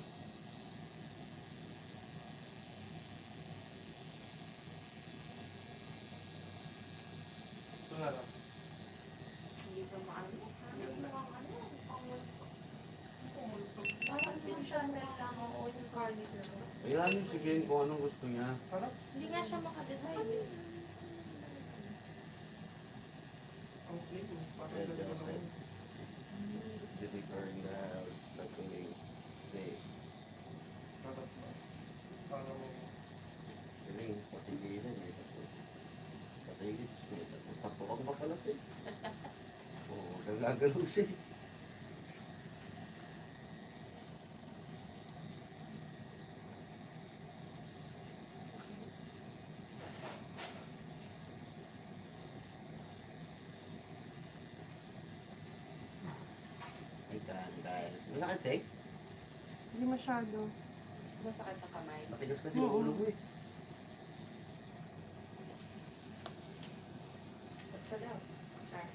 Ito na lang. Hindi ko maano. Parang yung sandal lang ako yung cancer. Ayan yung sige kung anong gusto niya. Hindi nga siya makadecide. Ang clean. Parang Red ganda doors naman. eh. It's the big in the house. Like the way say. para mo. Galing, patigilan eh. Patigil, gusto nila. Tatukan pa pala siya. Oo, gagalaw siya. Ay, guys. Masakit siya eh. Hindi masyado. Masakit ang kamay. Matigas kasi yung ulo mo eh. Pagsa daw. Char.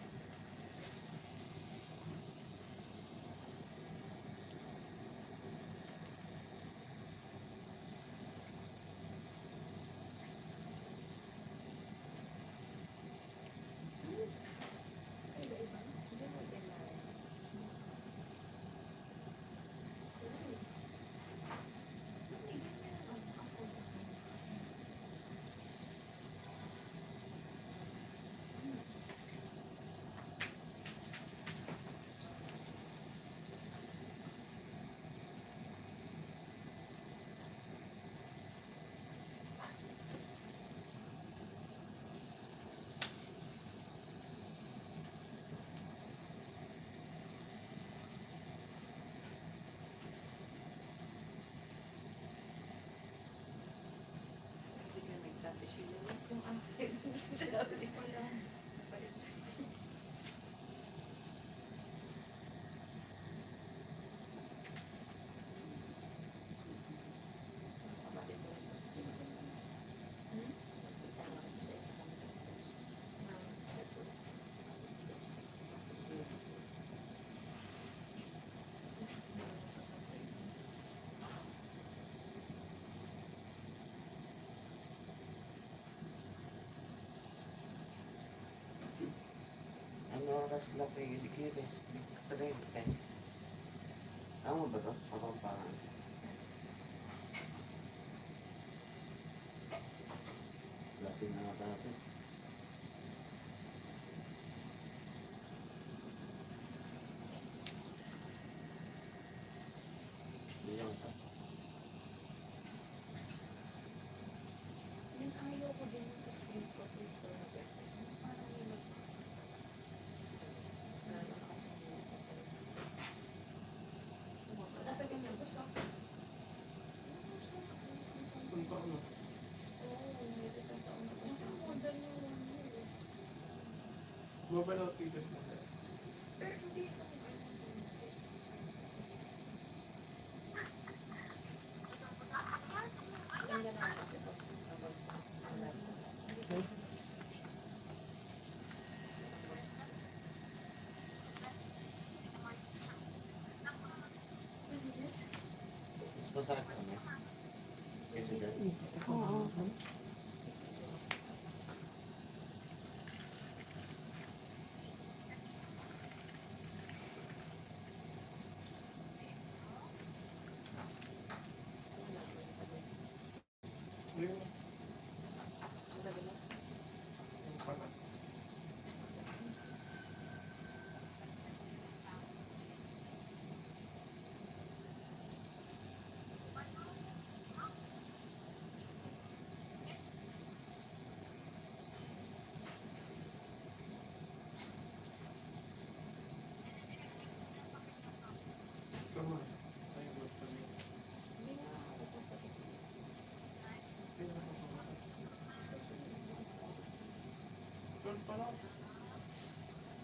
Hindi ka nag-chat siya. Yung akin. Hindi ko lang. Kapatid ko rin kasi sila ko naman. Nakita ko rin siya sa kanila. Ano oras lang kayo dikiris? Di ka talaga kayo. Tama ba to? Kapampangan. Latin na nga natin. Hindi lang ito. Yung ayaw ko din yung sa screen ko dito. Parang may dapat yung gusto ako. Punta ano? Oo, may isang taon na po siya. Mobile outfitters mo na. Pero hindi ito. Ang ganda natin ito. Mas masakit sa kanya. Kasi dyan. Oo. Yung Ang ganda na. yung pala. Tama. Sa'yo ba pa rin? Hindi nga ako sasakit. Pero pala,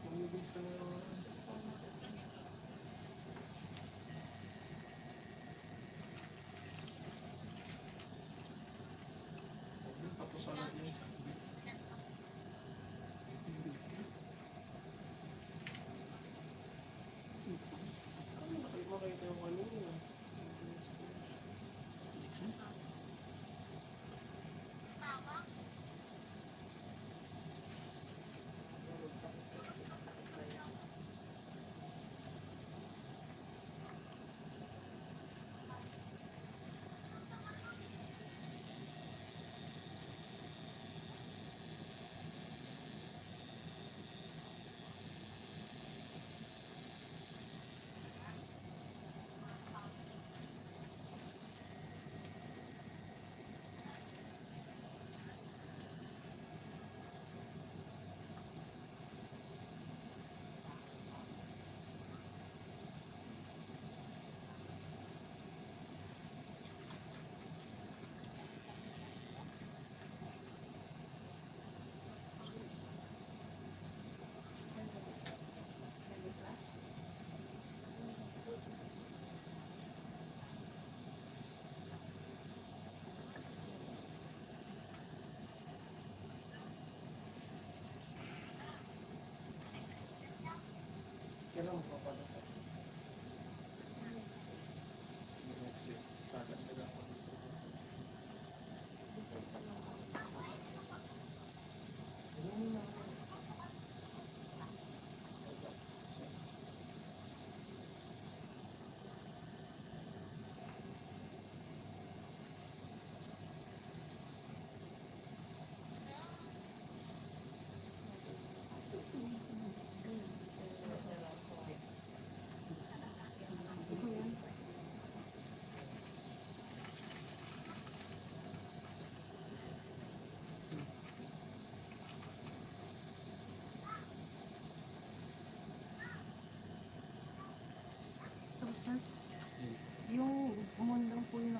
mamibins ka na naman. Tapos ano yun sa bits. Ano makita yung ano yun?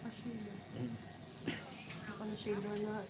Naka-shade. Ako na shader lahat.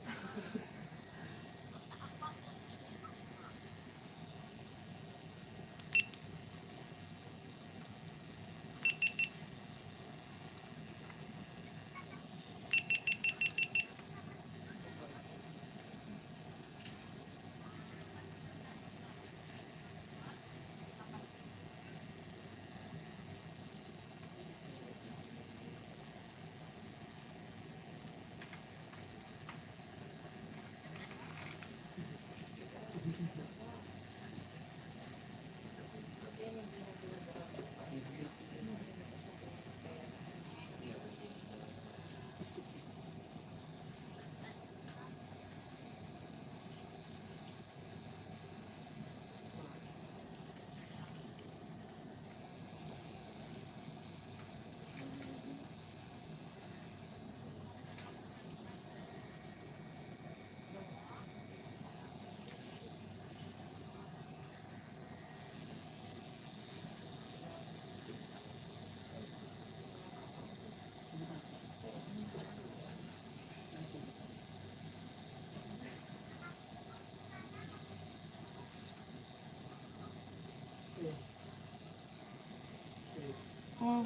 Hmm.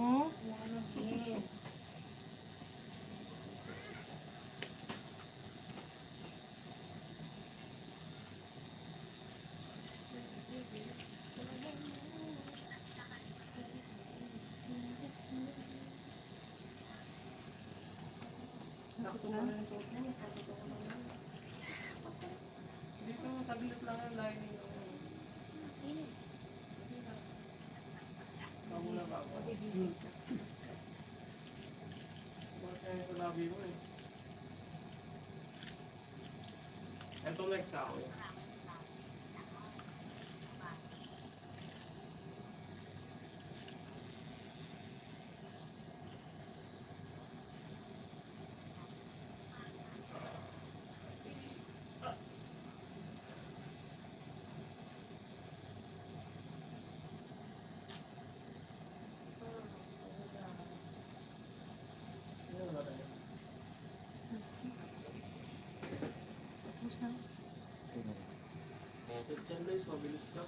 Hmm? Bakit na? Dito, saglit lang ang lining. Bago na bago. Bakit kaya ito labi mo eh? Ito next ako. Ano ba tayo? Tapos na. Okay, 10 days, mabilis ka.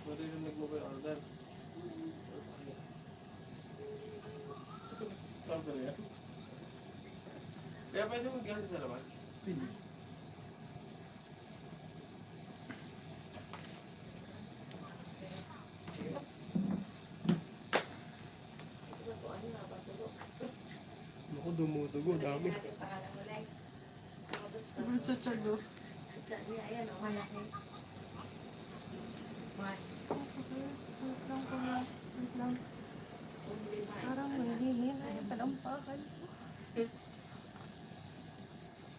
Maririnig mo ba yung order? Order yan? Kaya pwede mag-gas sa labas? Pwede. Ako dumudugo, dami. Good sa tiyago. Ayan, o, malaki. Wait lang pala. Wait lang. Parang nanghihina yung talampakan ko.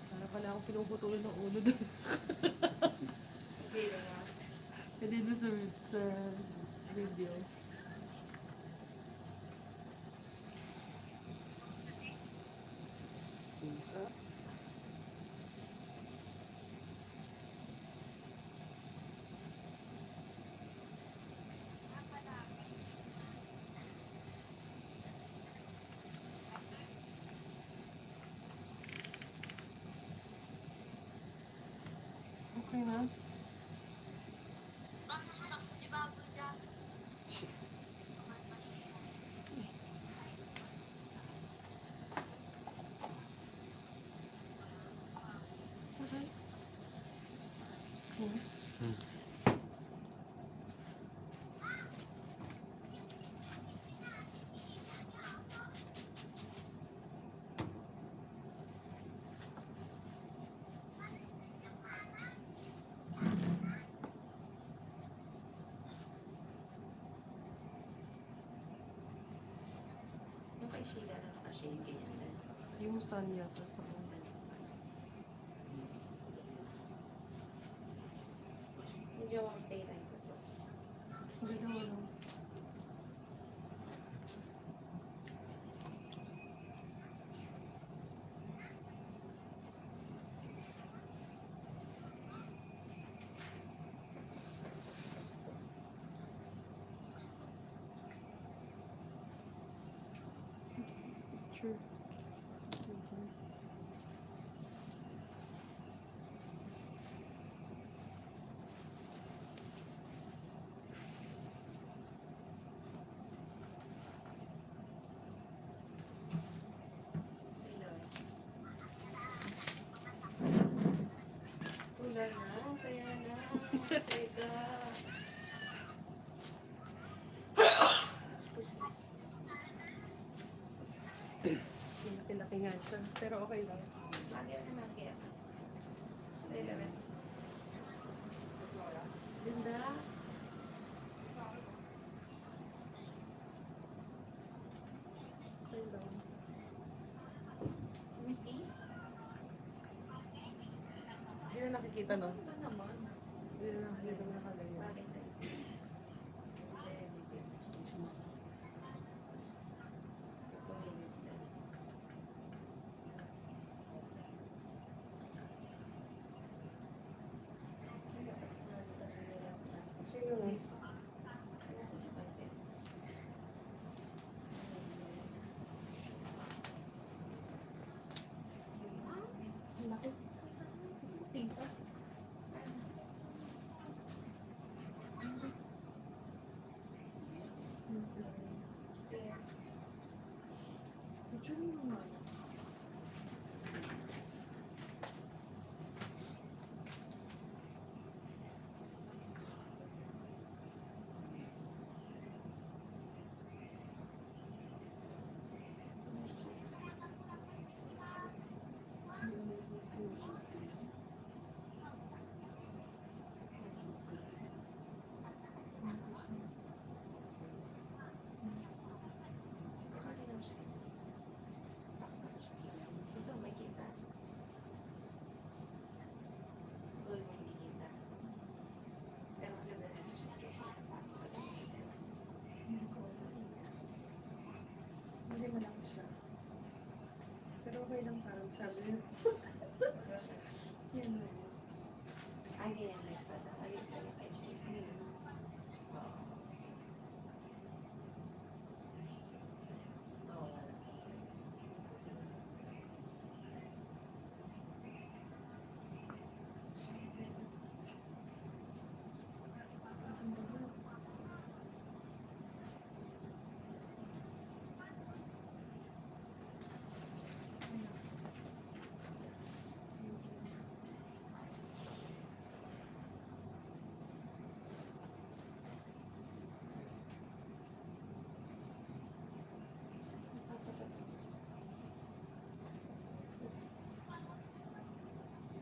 Para pala ako pinuputulan ng ulo doon. Hindi doon sa video. Isa. Okay na? Okay. Okay. Yung kay Sheila na nakashade ganyan din. Yung sun yata sa kanya. Hindi ako mag-say lang ko to. Hindi daw ano. Sure. Ulan na, saya na. Teka. Laki-laki nga siya. Pero okay lang. Lagi na market. Sa 11. Ganda. Okay lang. Let me see. Hindi na nakikita, no? Ganda naman. Hindi na nakikita mo nakalagay. Bakit tayo? Sino nga? Picture mo naman. Gusto mo makita? Uy, mo hindi kita. Pero kasi dahil siya. Hindi malaki siya. Pero okay lang parang sabi niya. Yan na. Ay, ganyan like pala. Ay, ganyan kay siya. Oo, wala.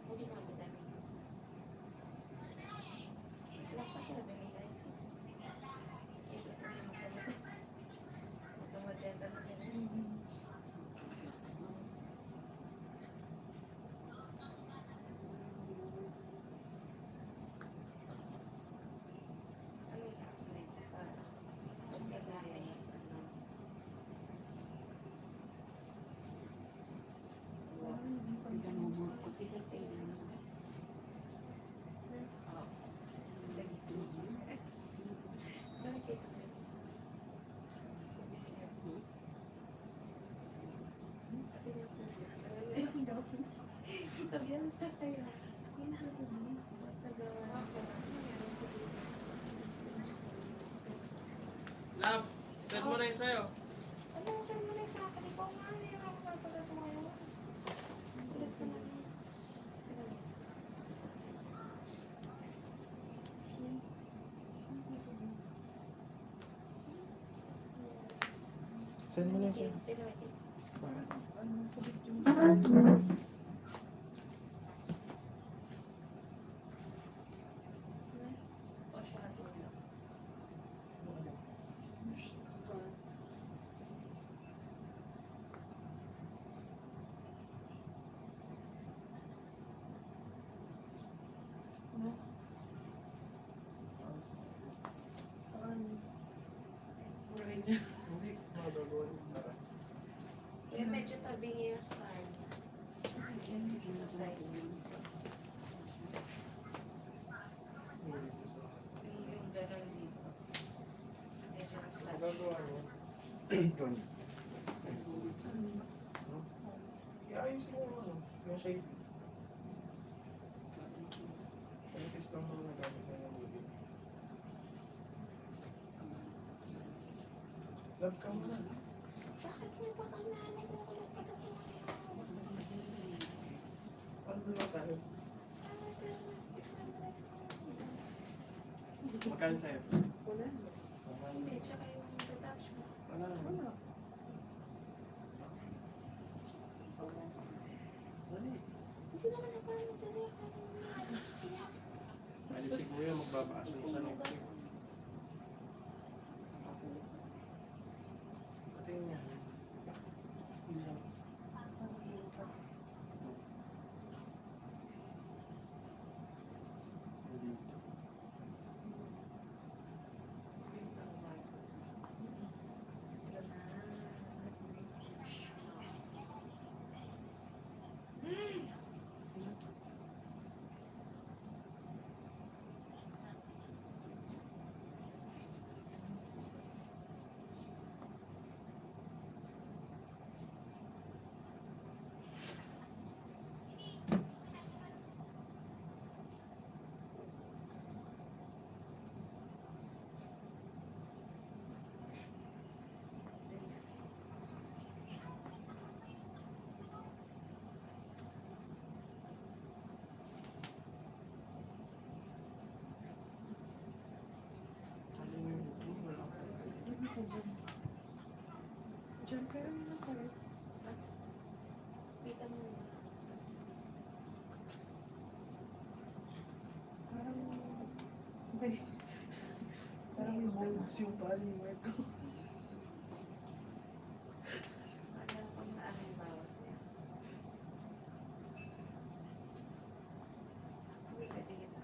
Hindi nga madami. Lasa ko na binigay. Ito pa yung magkamadenda na yan. Ano yung calculate para pagkagaya sa ano? Sabihan ka kayo. Love, send mo na yun sa'yo. Ano, send mo na sa akin. Ikaw nga, hindi ako mapagat mo ngayon. Ulit ka na. Send mo na yun sa'yo. O siya natulog. Hindi, magagawa niya. Tara. Kaya medyo tabingi yung star niya. Sa side. Yung ganun dito. Medyo na flat. Magagawa niya. Ikaw. shade. Manipis lang mga nagamit na yung bibig. Love ka mo na. Bakit niya pa ang nanay mo ko Paano lang tayo? Magkano sa'yo? Wala. Hindi, tsaka yung detach mo. Wala naman. Wala. Dali. Hindi naman na parang dali. Dali si Kuya magbabasyon siya next week. Patingin niya. Hindi lang. Dito. Alin yung buto? Wala ko. Hindi ko dyan. Dyan, pero yun lang kayo. Kita mo. Parang, may, parang may bulbs yung baliwer ko. Alam ko na ano yung bawas niya. Uy, pwede kita.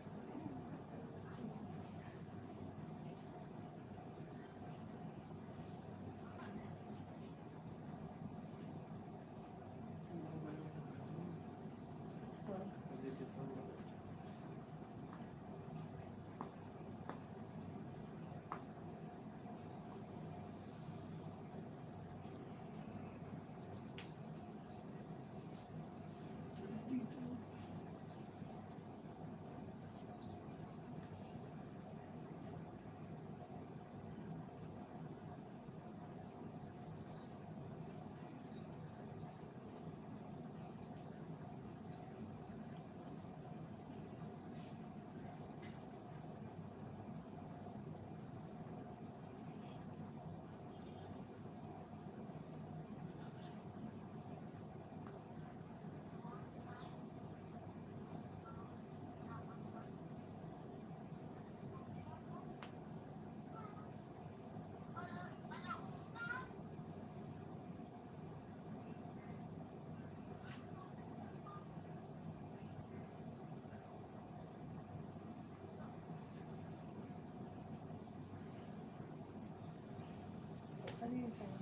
Ano yun sa'yo?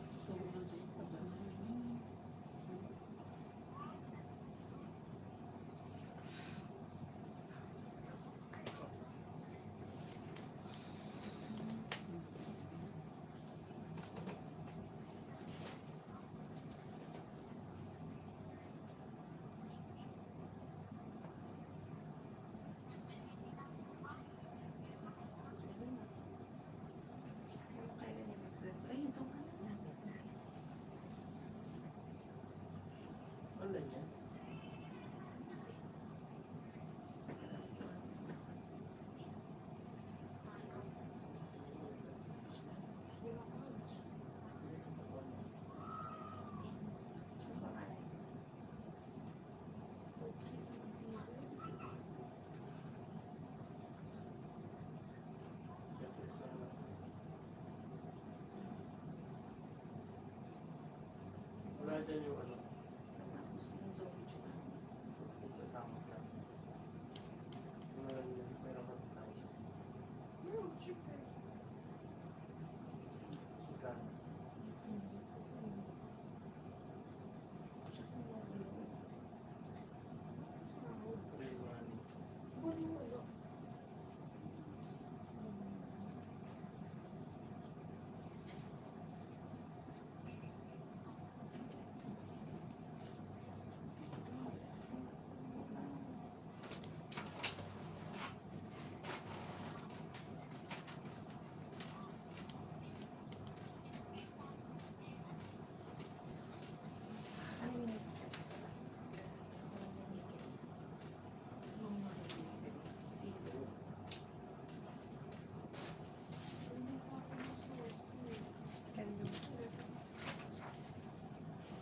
Ano kailan yung access? Ay, ito nga. Online yan. Ano pangalan? Wala dyan yung ano, Yung Zoom siya. sasama ka. Meron ka sa akin. Magkano? Real money.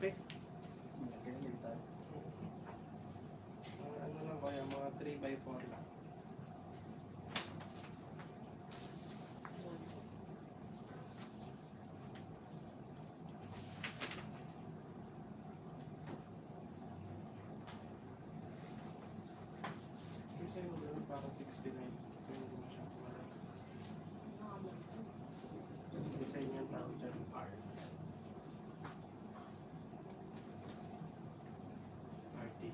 malaki. Kaya hindi tayo. Mga ano lang kaya, mga 3x4 lang. Kasi yung ano, parang 69. Ito hindi masyadong malaki. Design niya tawag dyan, art. Arty.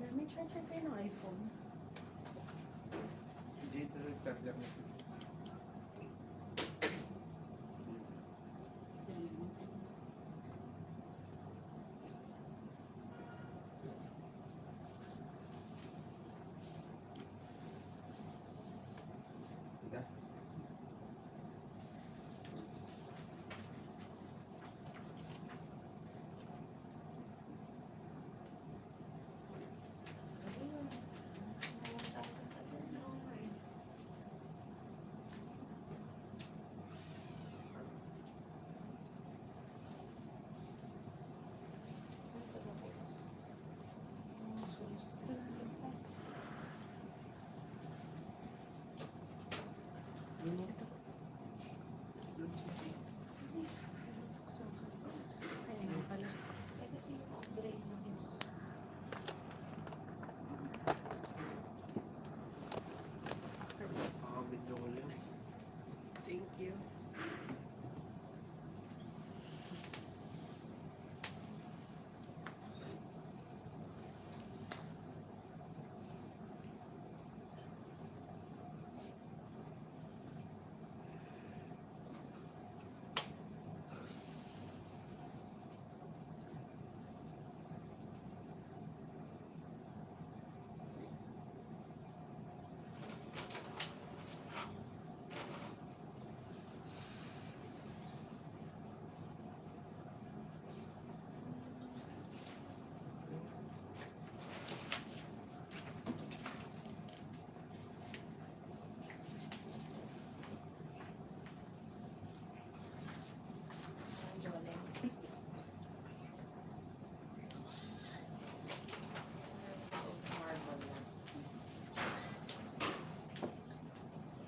Pero may charger kayo ng iPhone. Dito yung charger mo. Diba? Ayun pala. Video ko lang. Thank you.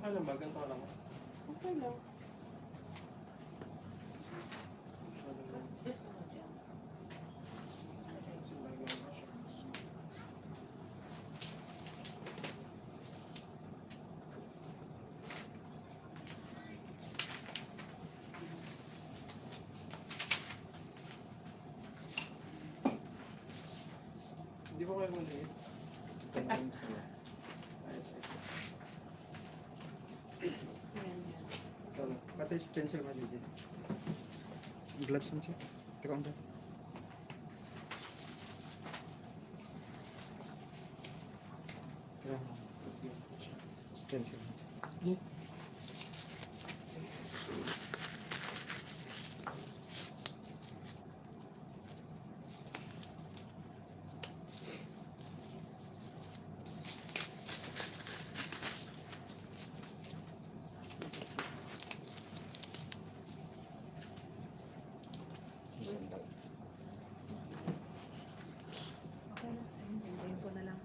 Alam ba, ganito lang. Okay lang. Masyadong lang. Gusto mo dyan. Kasi may ganun pa siya. Hindi ba kayo maliit? Ito na yung gusto mo. Ayos eh. Yan, yan. Ito na. Pati stencil mo dito. Gloves mo siya. Ito ka ba? Kaya stencil mo siya. Isang daw. Okay na. Sige, hintayin ko na lang.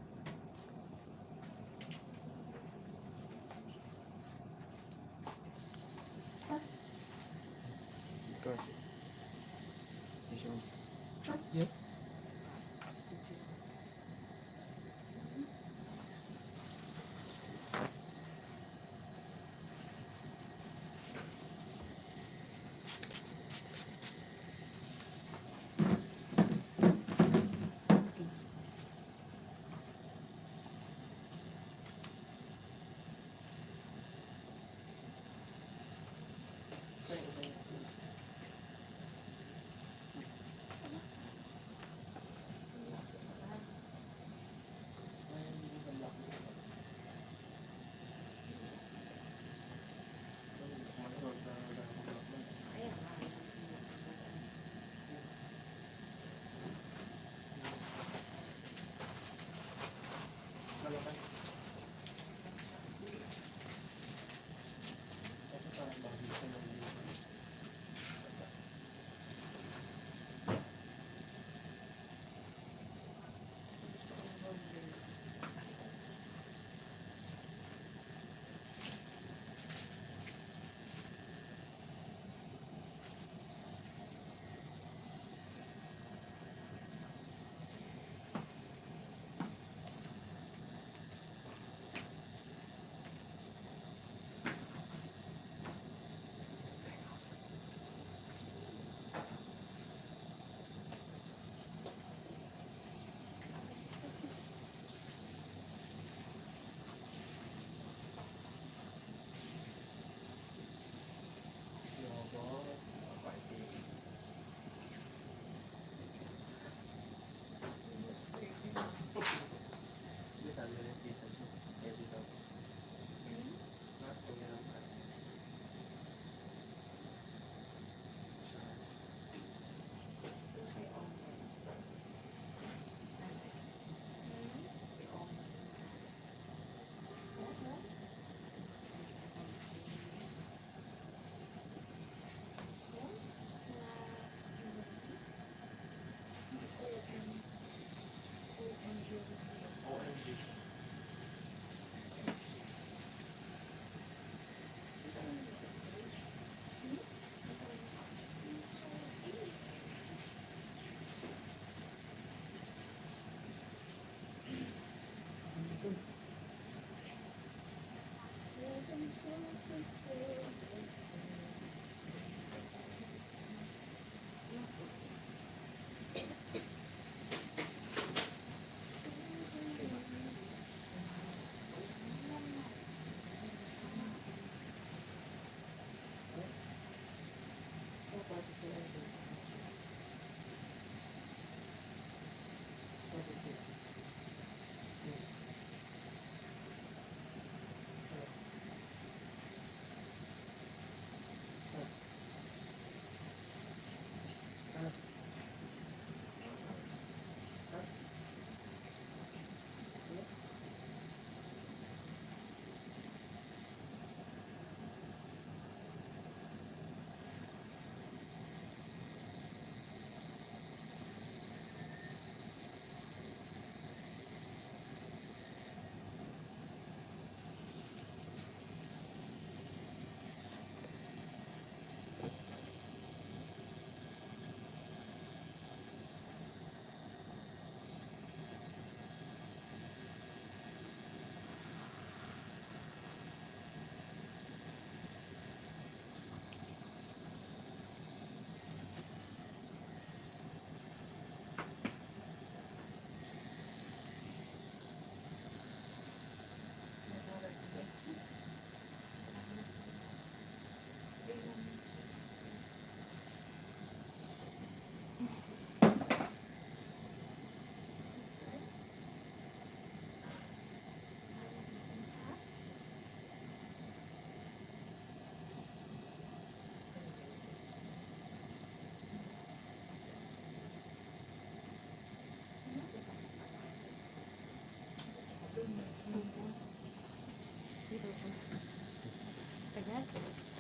agad?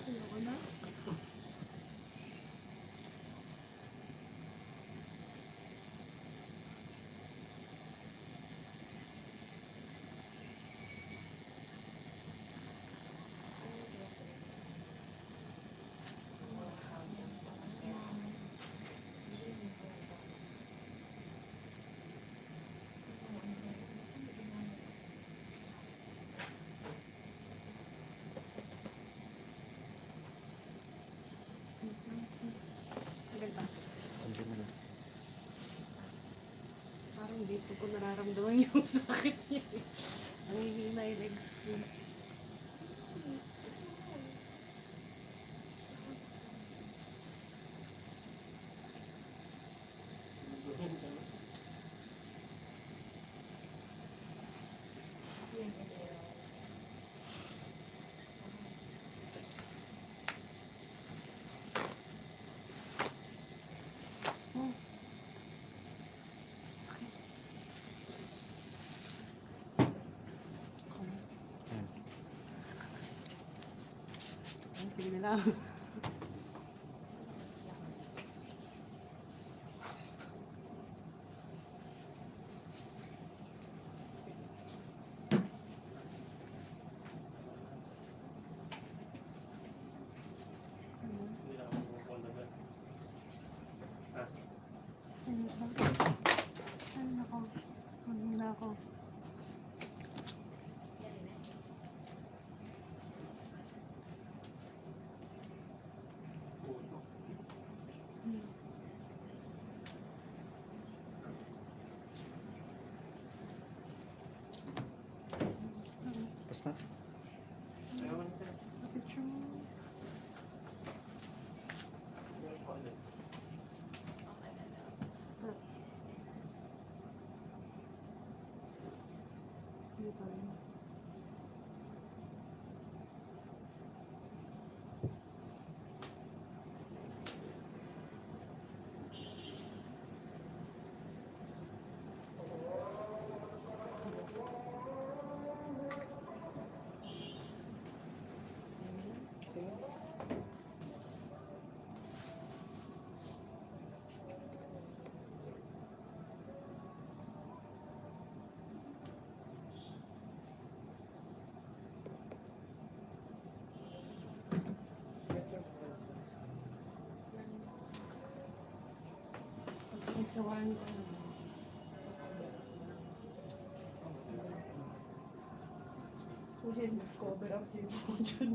Ayoko na. Agad ba? Konti mo lang. Parang dito ko nararamdaman yung sakit niya. Nanghihina yung legs ko. Sige na lang. Hindi na ako move-on agad. Ah, Ano ako? Ano na ako? puto. Pasmat. Ayaw mo na sir. Picture mo. Meron pa ulit. Hindi pa rin. Nagsawaan ko na. Ulit, cover up yung mga dyan.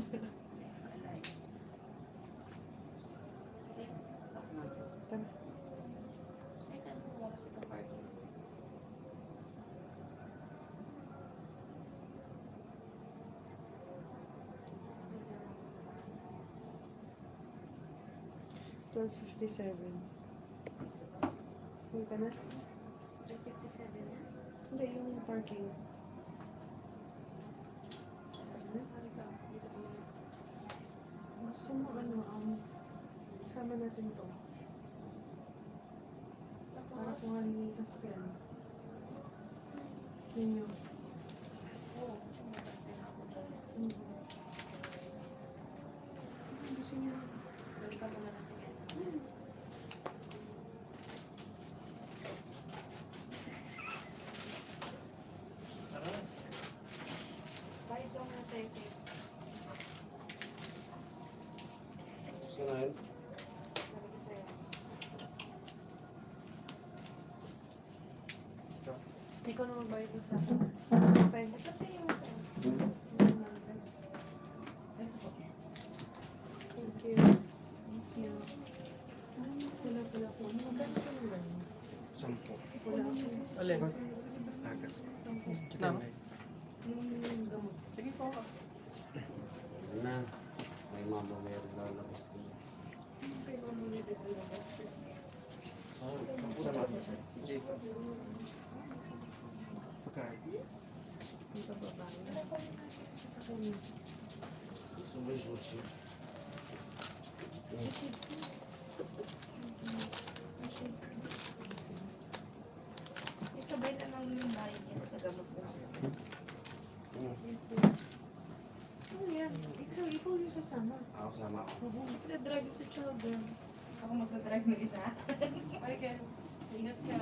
$12.57. Hindi ka na? 57 na? Hindi, yung parking. Gusto mo sama natin to. Para kuhanin yung sasakyan. Ninyo. Gusto niyo. Balikan mo na lang sige. Tara na. Bayad lang na sa'yo, sa'yo. Gusto na yun? Sabi ko sa'yo. Ikaw na magbayad mo sa akin. Pwede. Ito sa'yo. Thank you. Thank you. Wala pala po. Magkano ka ng ganun? 10. Wala ako. Alin? Agas. Sampo. Kita na. Yung gamot. Sige po. Ano na? May mama meron lalabas ko. Kaya mo muna dito lang. Sama. Si Jacob. Pagkain. Yung babae. Sa kanya. Gusto mo yung sushi? Isabay na lang yung bayad niya sa gamot mo. Mm. Ano yan? yan. Ikaw yung sasama. Ako sama ako. Oo, drive sa children. Ako magdadrive ng isa. Ay, Ken. Ingat ka.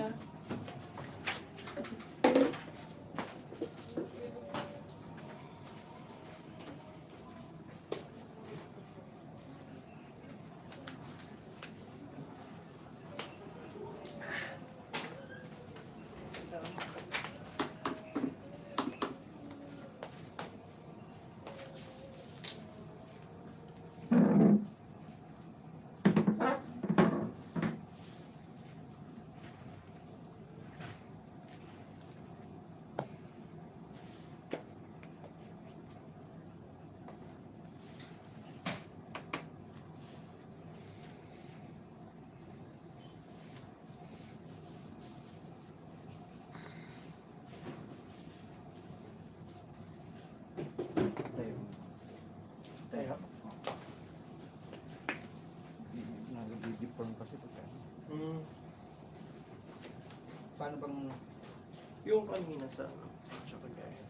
Tayo. Tayo. Nag-deform kasi pagka. Hmm. Paano bang Yung kanina sa tsaka gaya.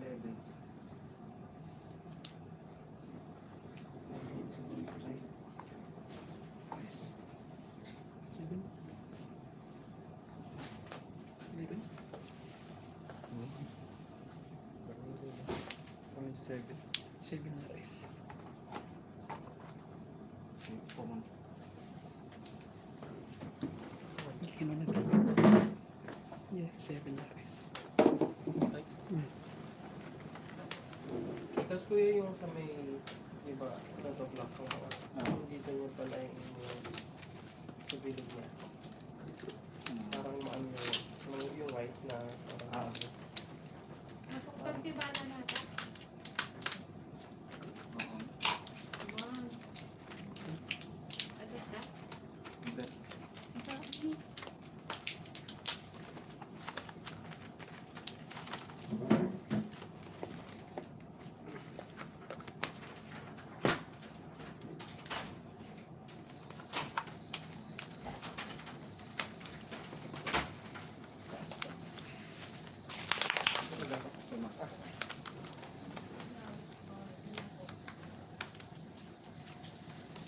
levels? Seven? 11? Parang 7. 7 na rin. Hindi na Yeah, 7 na rin. Tapos kuya yung sa may, di ba, nag-block ko ako. Dito niya pala yung sa bilog niya. Parang maano yung white na parang Masuktan tibala natin. Wow. Agad na?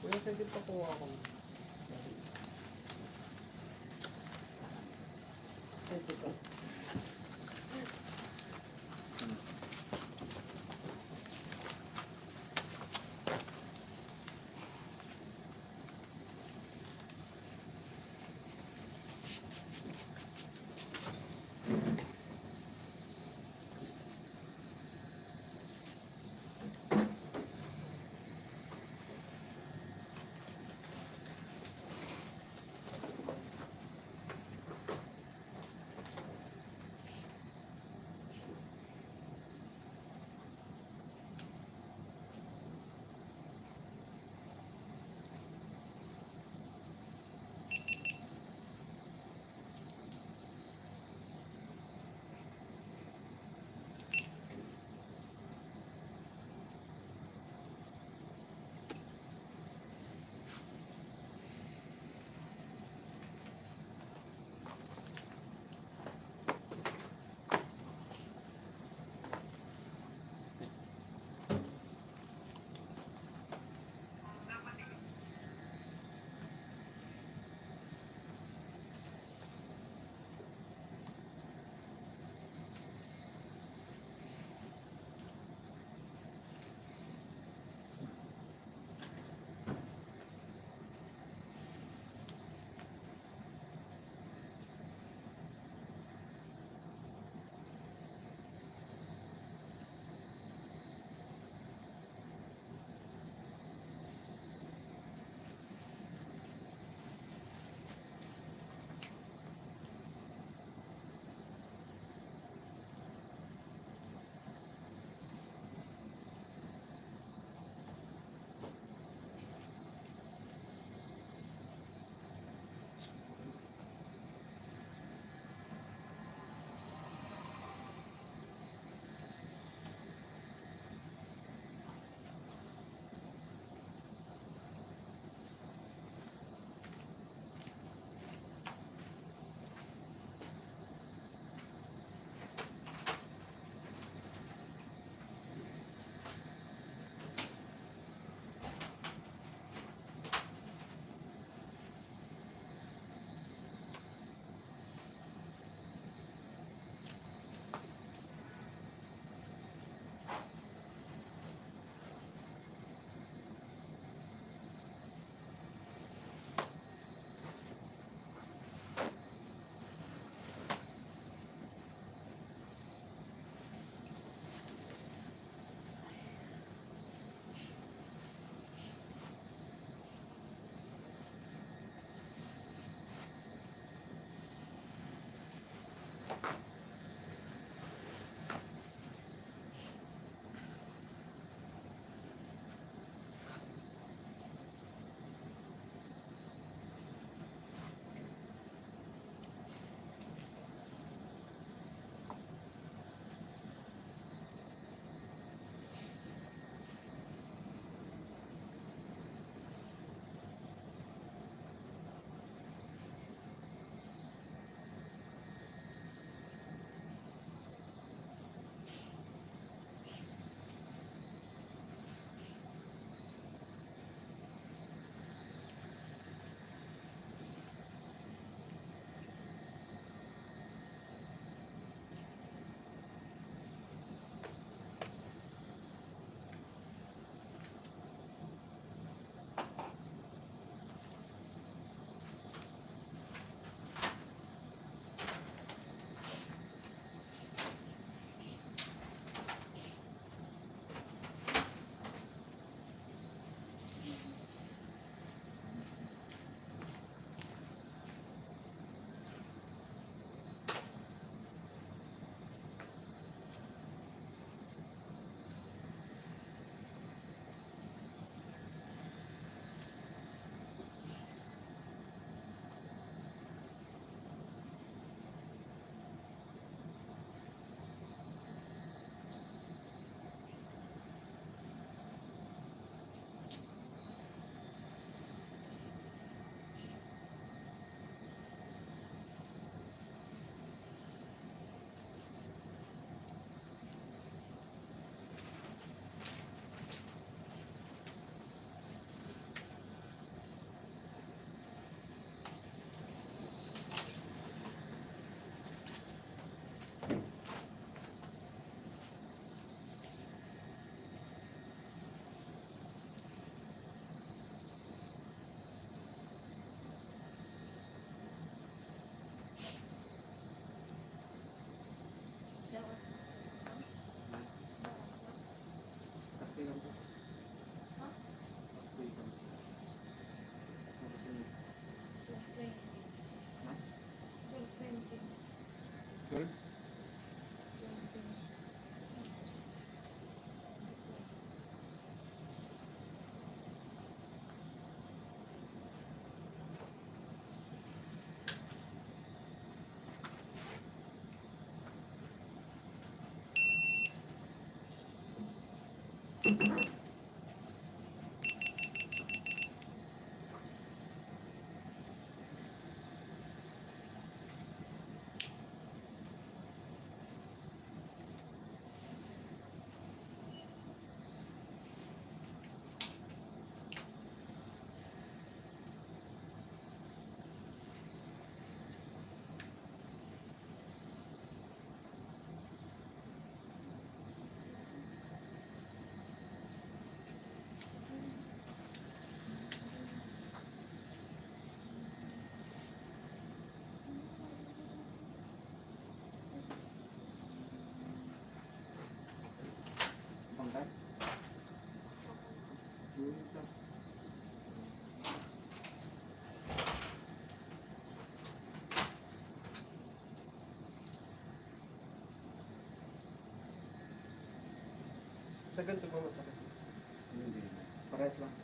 Kuya, pwede pa kuha ako. Ito pa. 12. Pangkat? Dito. Sa ganito ba masakit? Hindi. Parehas lang.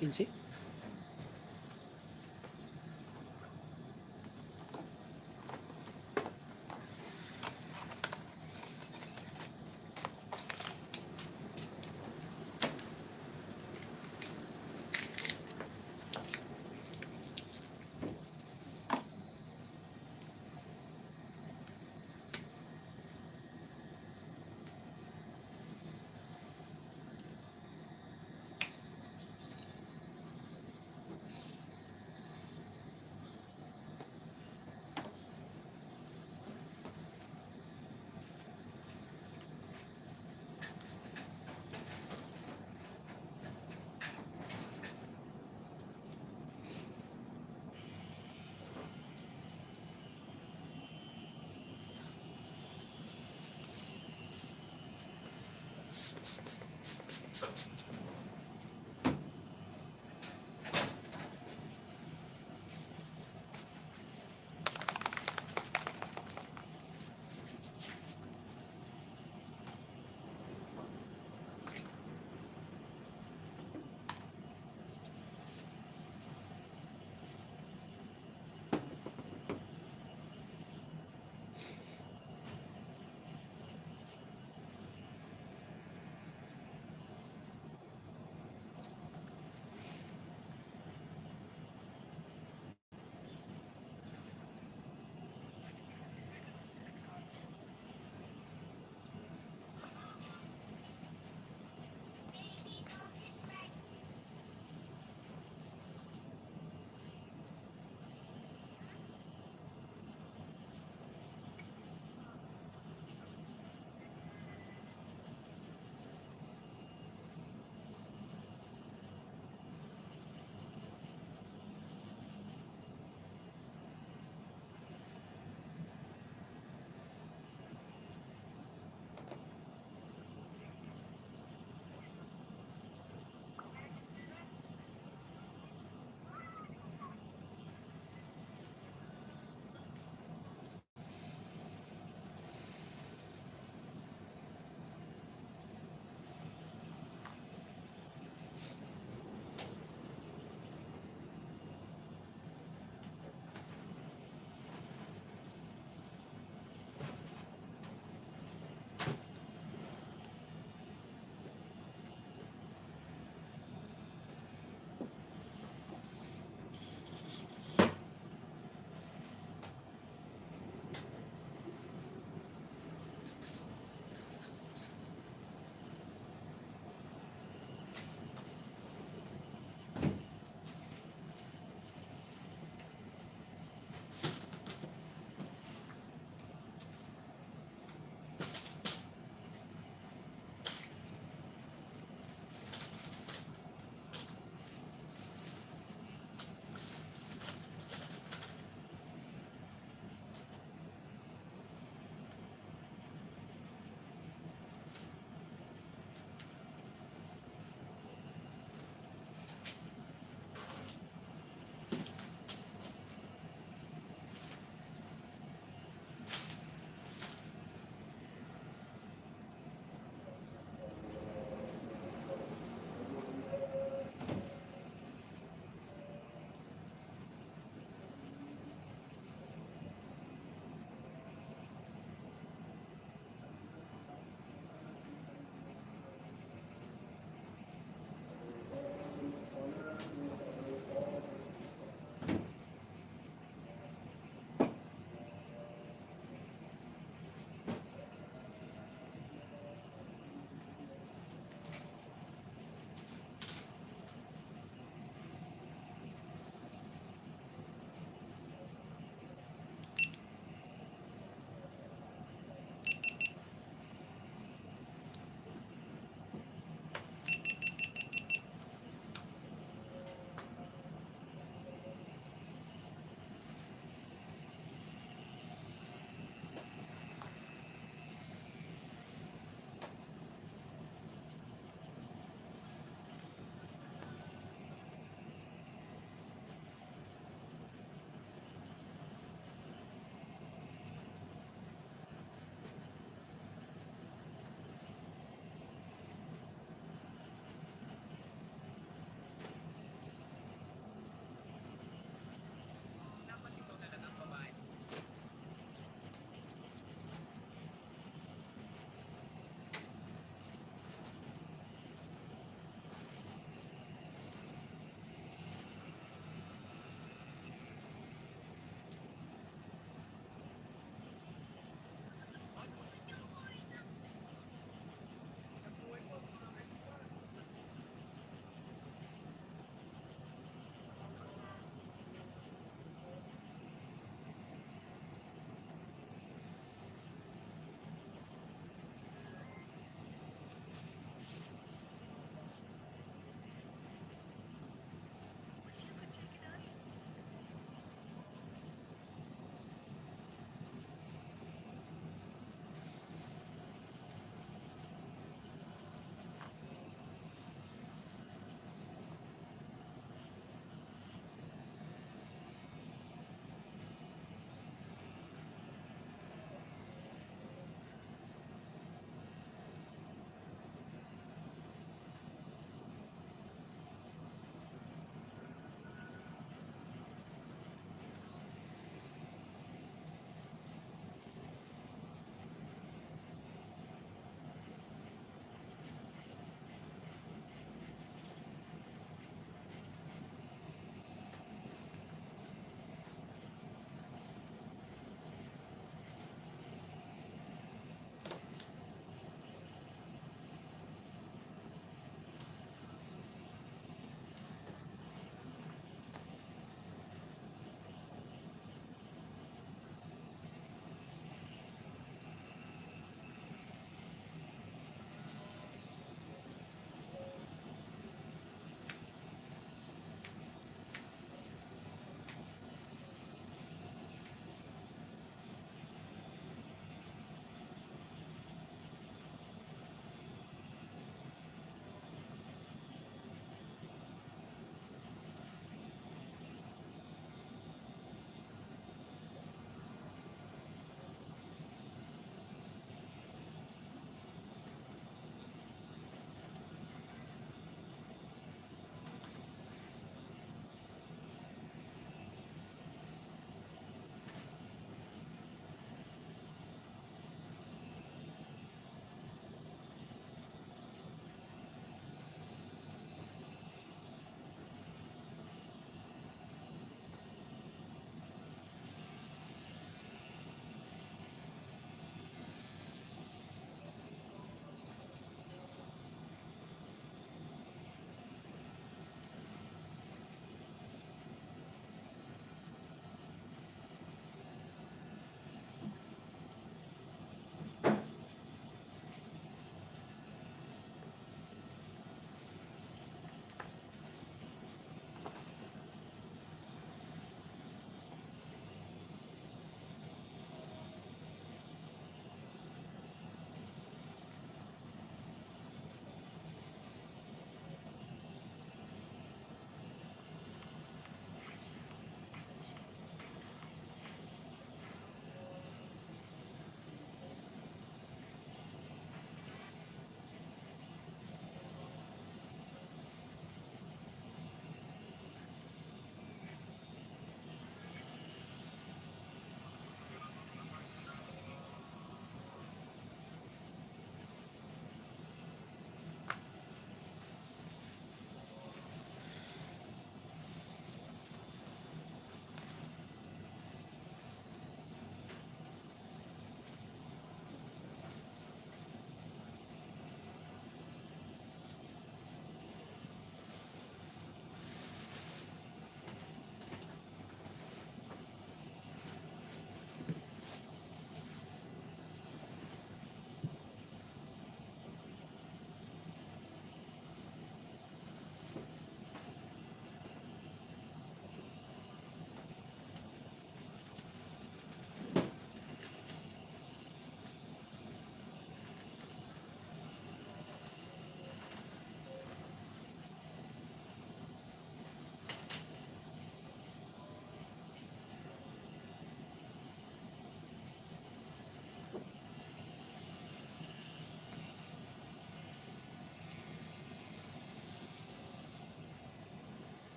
Kinsi?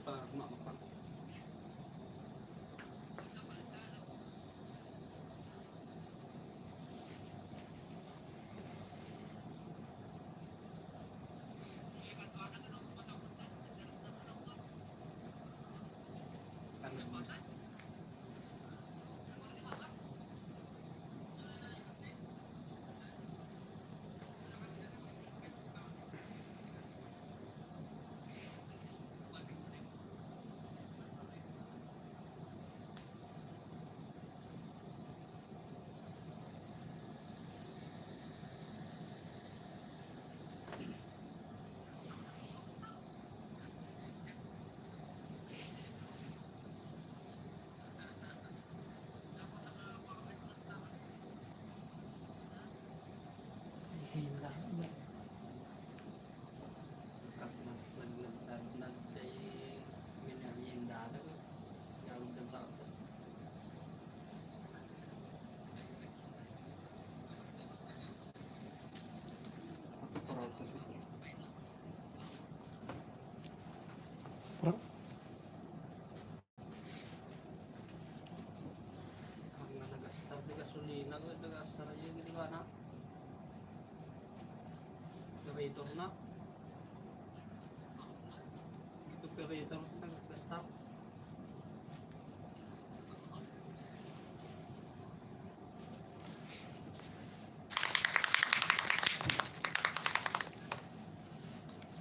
pa kumakapang. Hinda. Naglandan kay minamyenda na ko. Gawin sa sakto. Parang ito sir. Ang nagasta di gasolina ko, nagasta na yung ginawa na. Operator na. Operator na nagasta.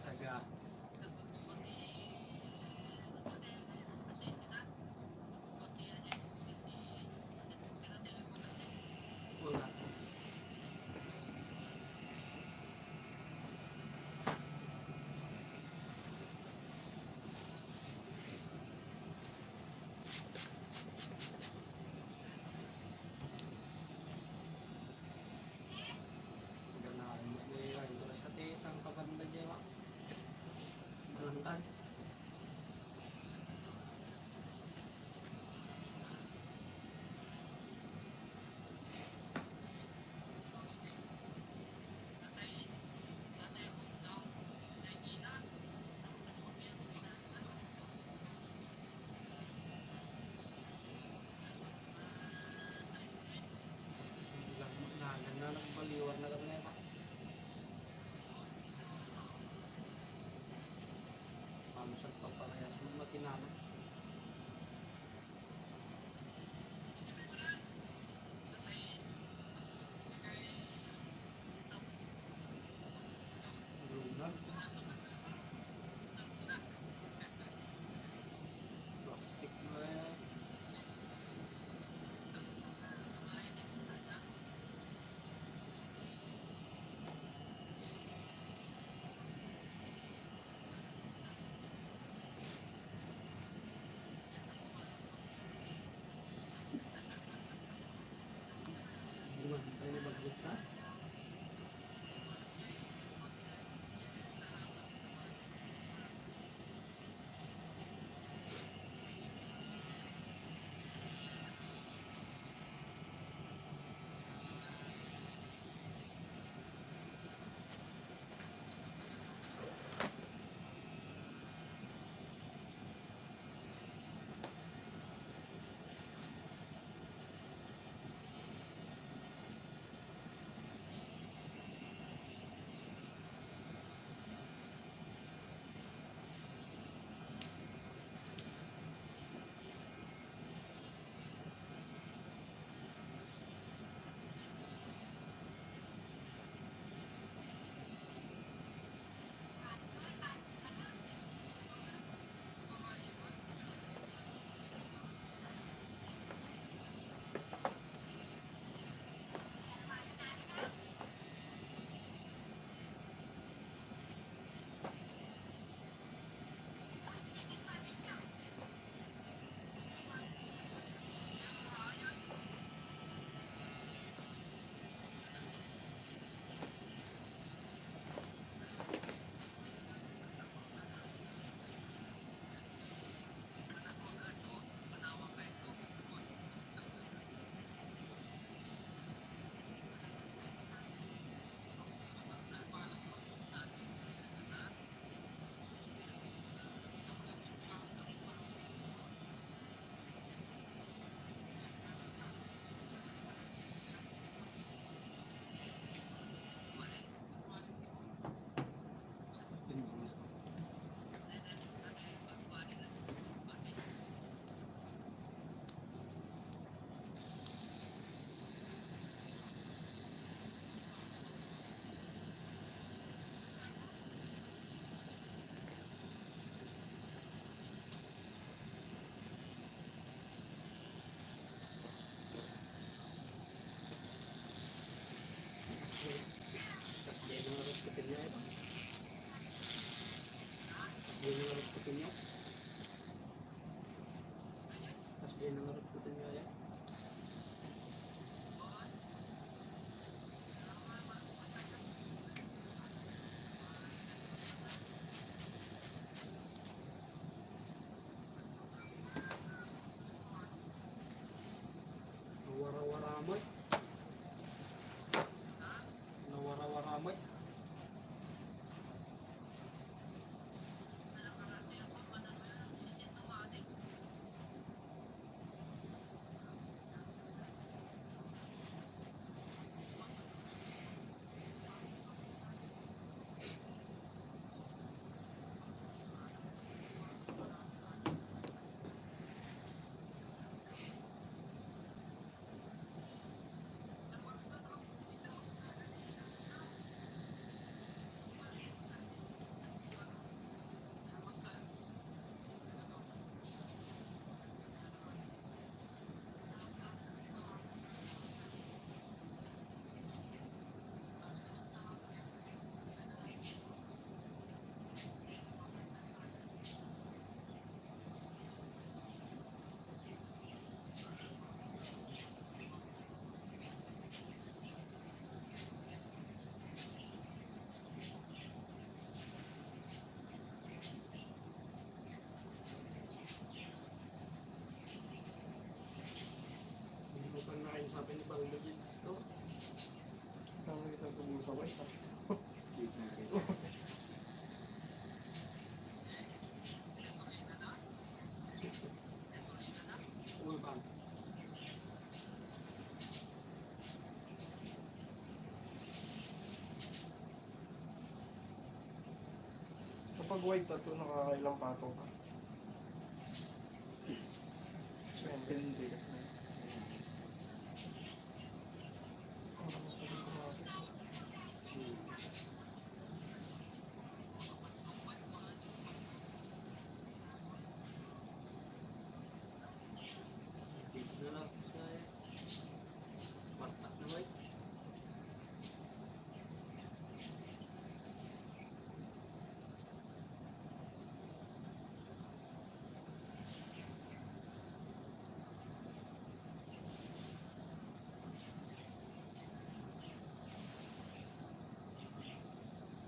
Saga. Wala. Ganahan mo niya yung oras sa tisang kabanda niya. Malantan. Na nagbaliwar na kami na. Mamusag pa parehas mo matinama. Lunag. Plastic na yan. Gimana? Ini bagus kan? inyo. Tapos kayo nangarap ko din kaya. Nawara-waramoy. Nawara-waramoy. Hindi mo pa nakain ni Baldo dito. Ang nakita ko sa white. Uy, bang. Kapag white tattoo, nakakailang pato ka. 20. Hindi kasi. Dito na lang sa partak na boy.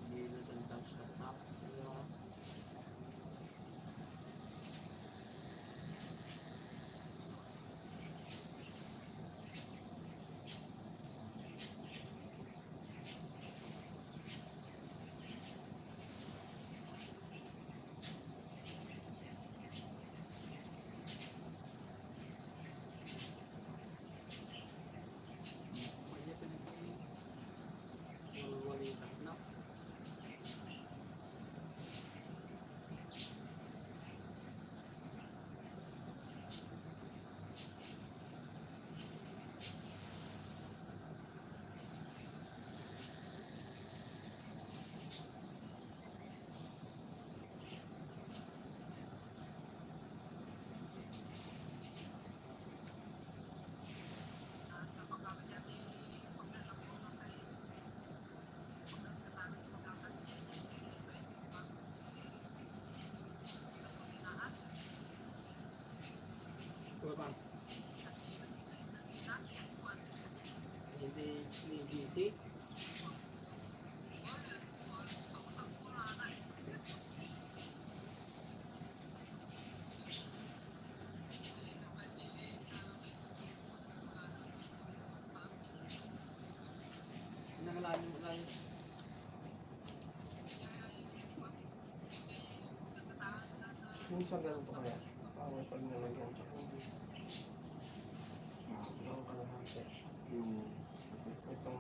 Hindi na tantang sa top. Kaya pinag-i walwalitak na. Uy, bang. Hindi ni GC. Nakalalim mo lang. Minsan ganito kaya. Parang pag nalagyan siya. Ang kalahati. Yung Itong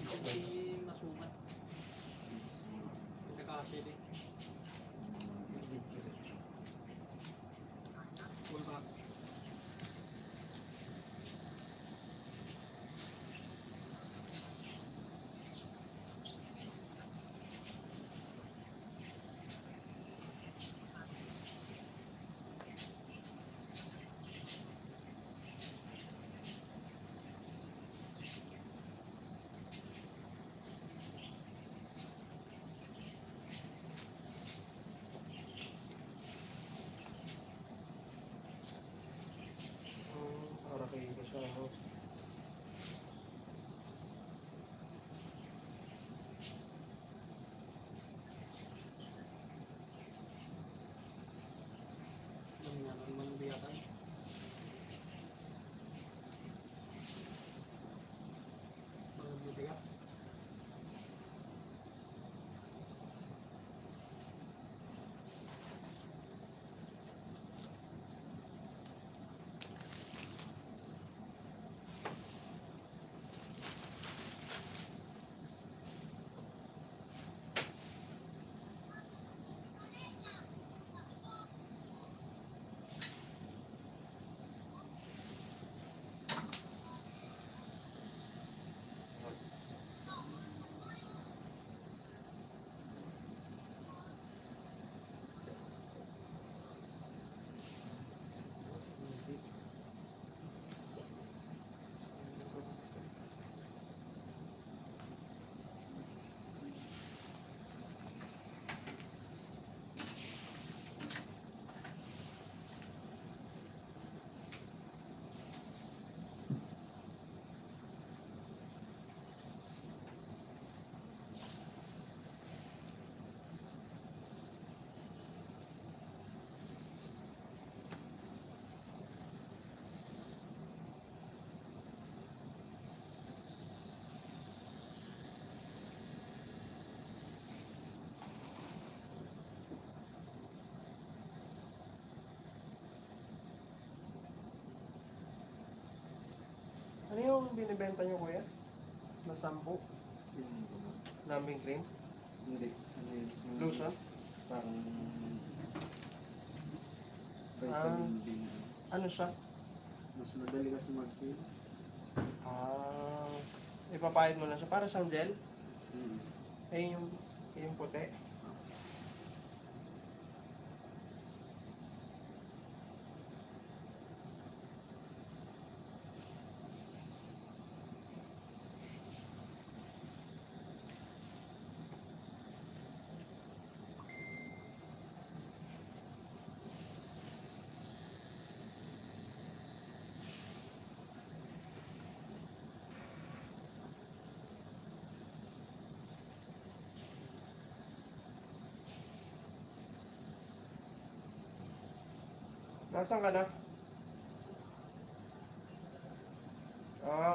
Hindi masumat. Nagkakasya din. Uy, bang. yata. Mga buti ka. Ano yung binibenta niyo kuya? Na sampo? Numbing cream? Hindi. Ano yun? Lotion? Parang Ah. vitamin D. Ano siya? Mas madali kasi mag-feel. Ipapahid mo na siya. Para siyang gel. Mm. Yung puti. Nasaan ka na?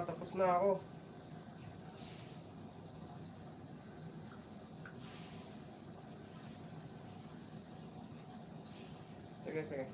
Tapos na ako. Sige, sige.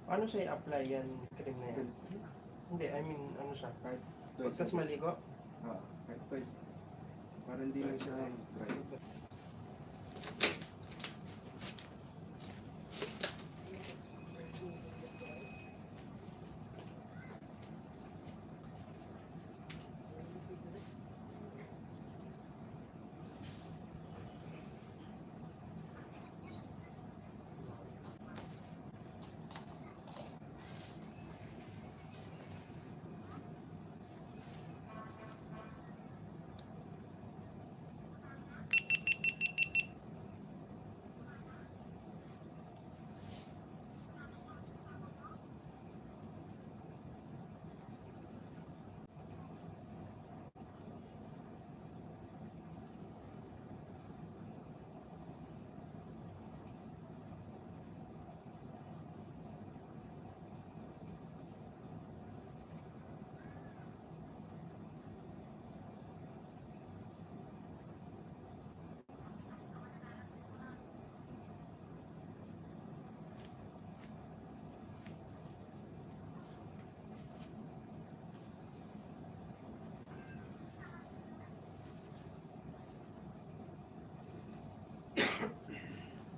Ano siya i-apply yan, cream na yan? Hindi, I mean, ano siya, kahit pagkas maligo? Kahit twice. Para hindi lang siya dry.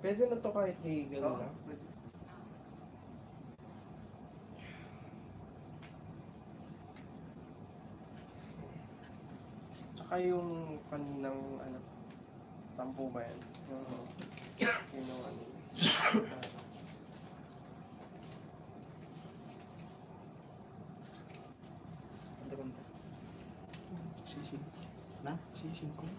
Pwede na to kahit i-gano'n lang. Pwede. Tsaka yung kaninang, ano, 10 ba yan? Yung, yung ano. Konti-konti. Sisig. Na? Sisig ko.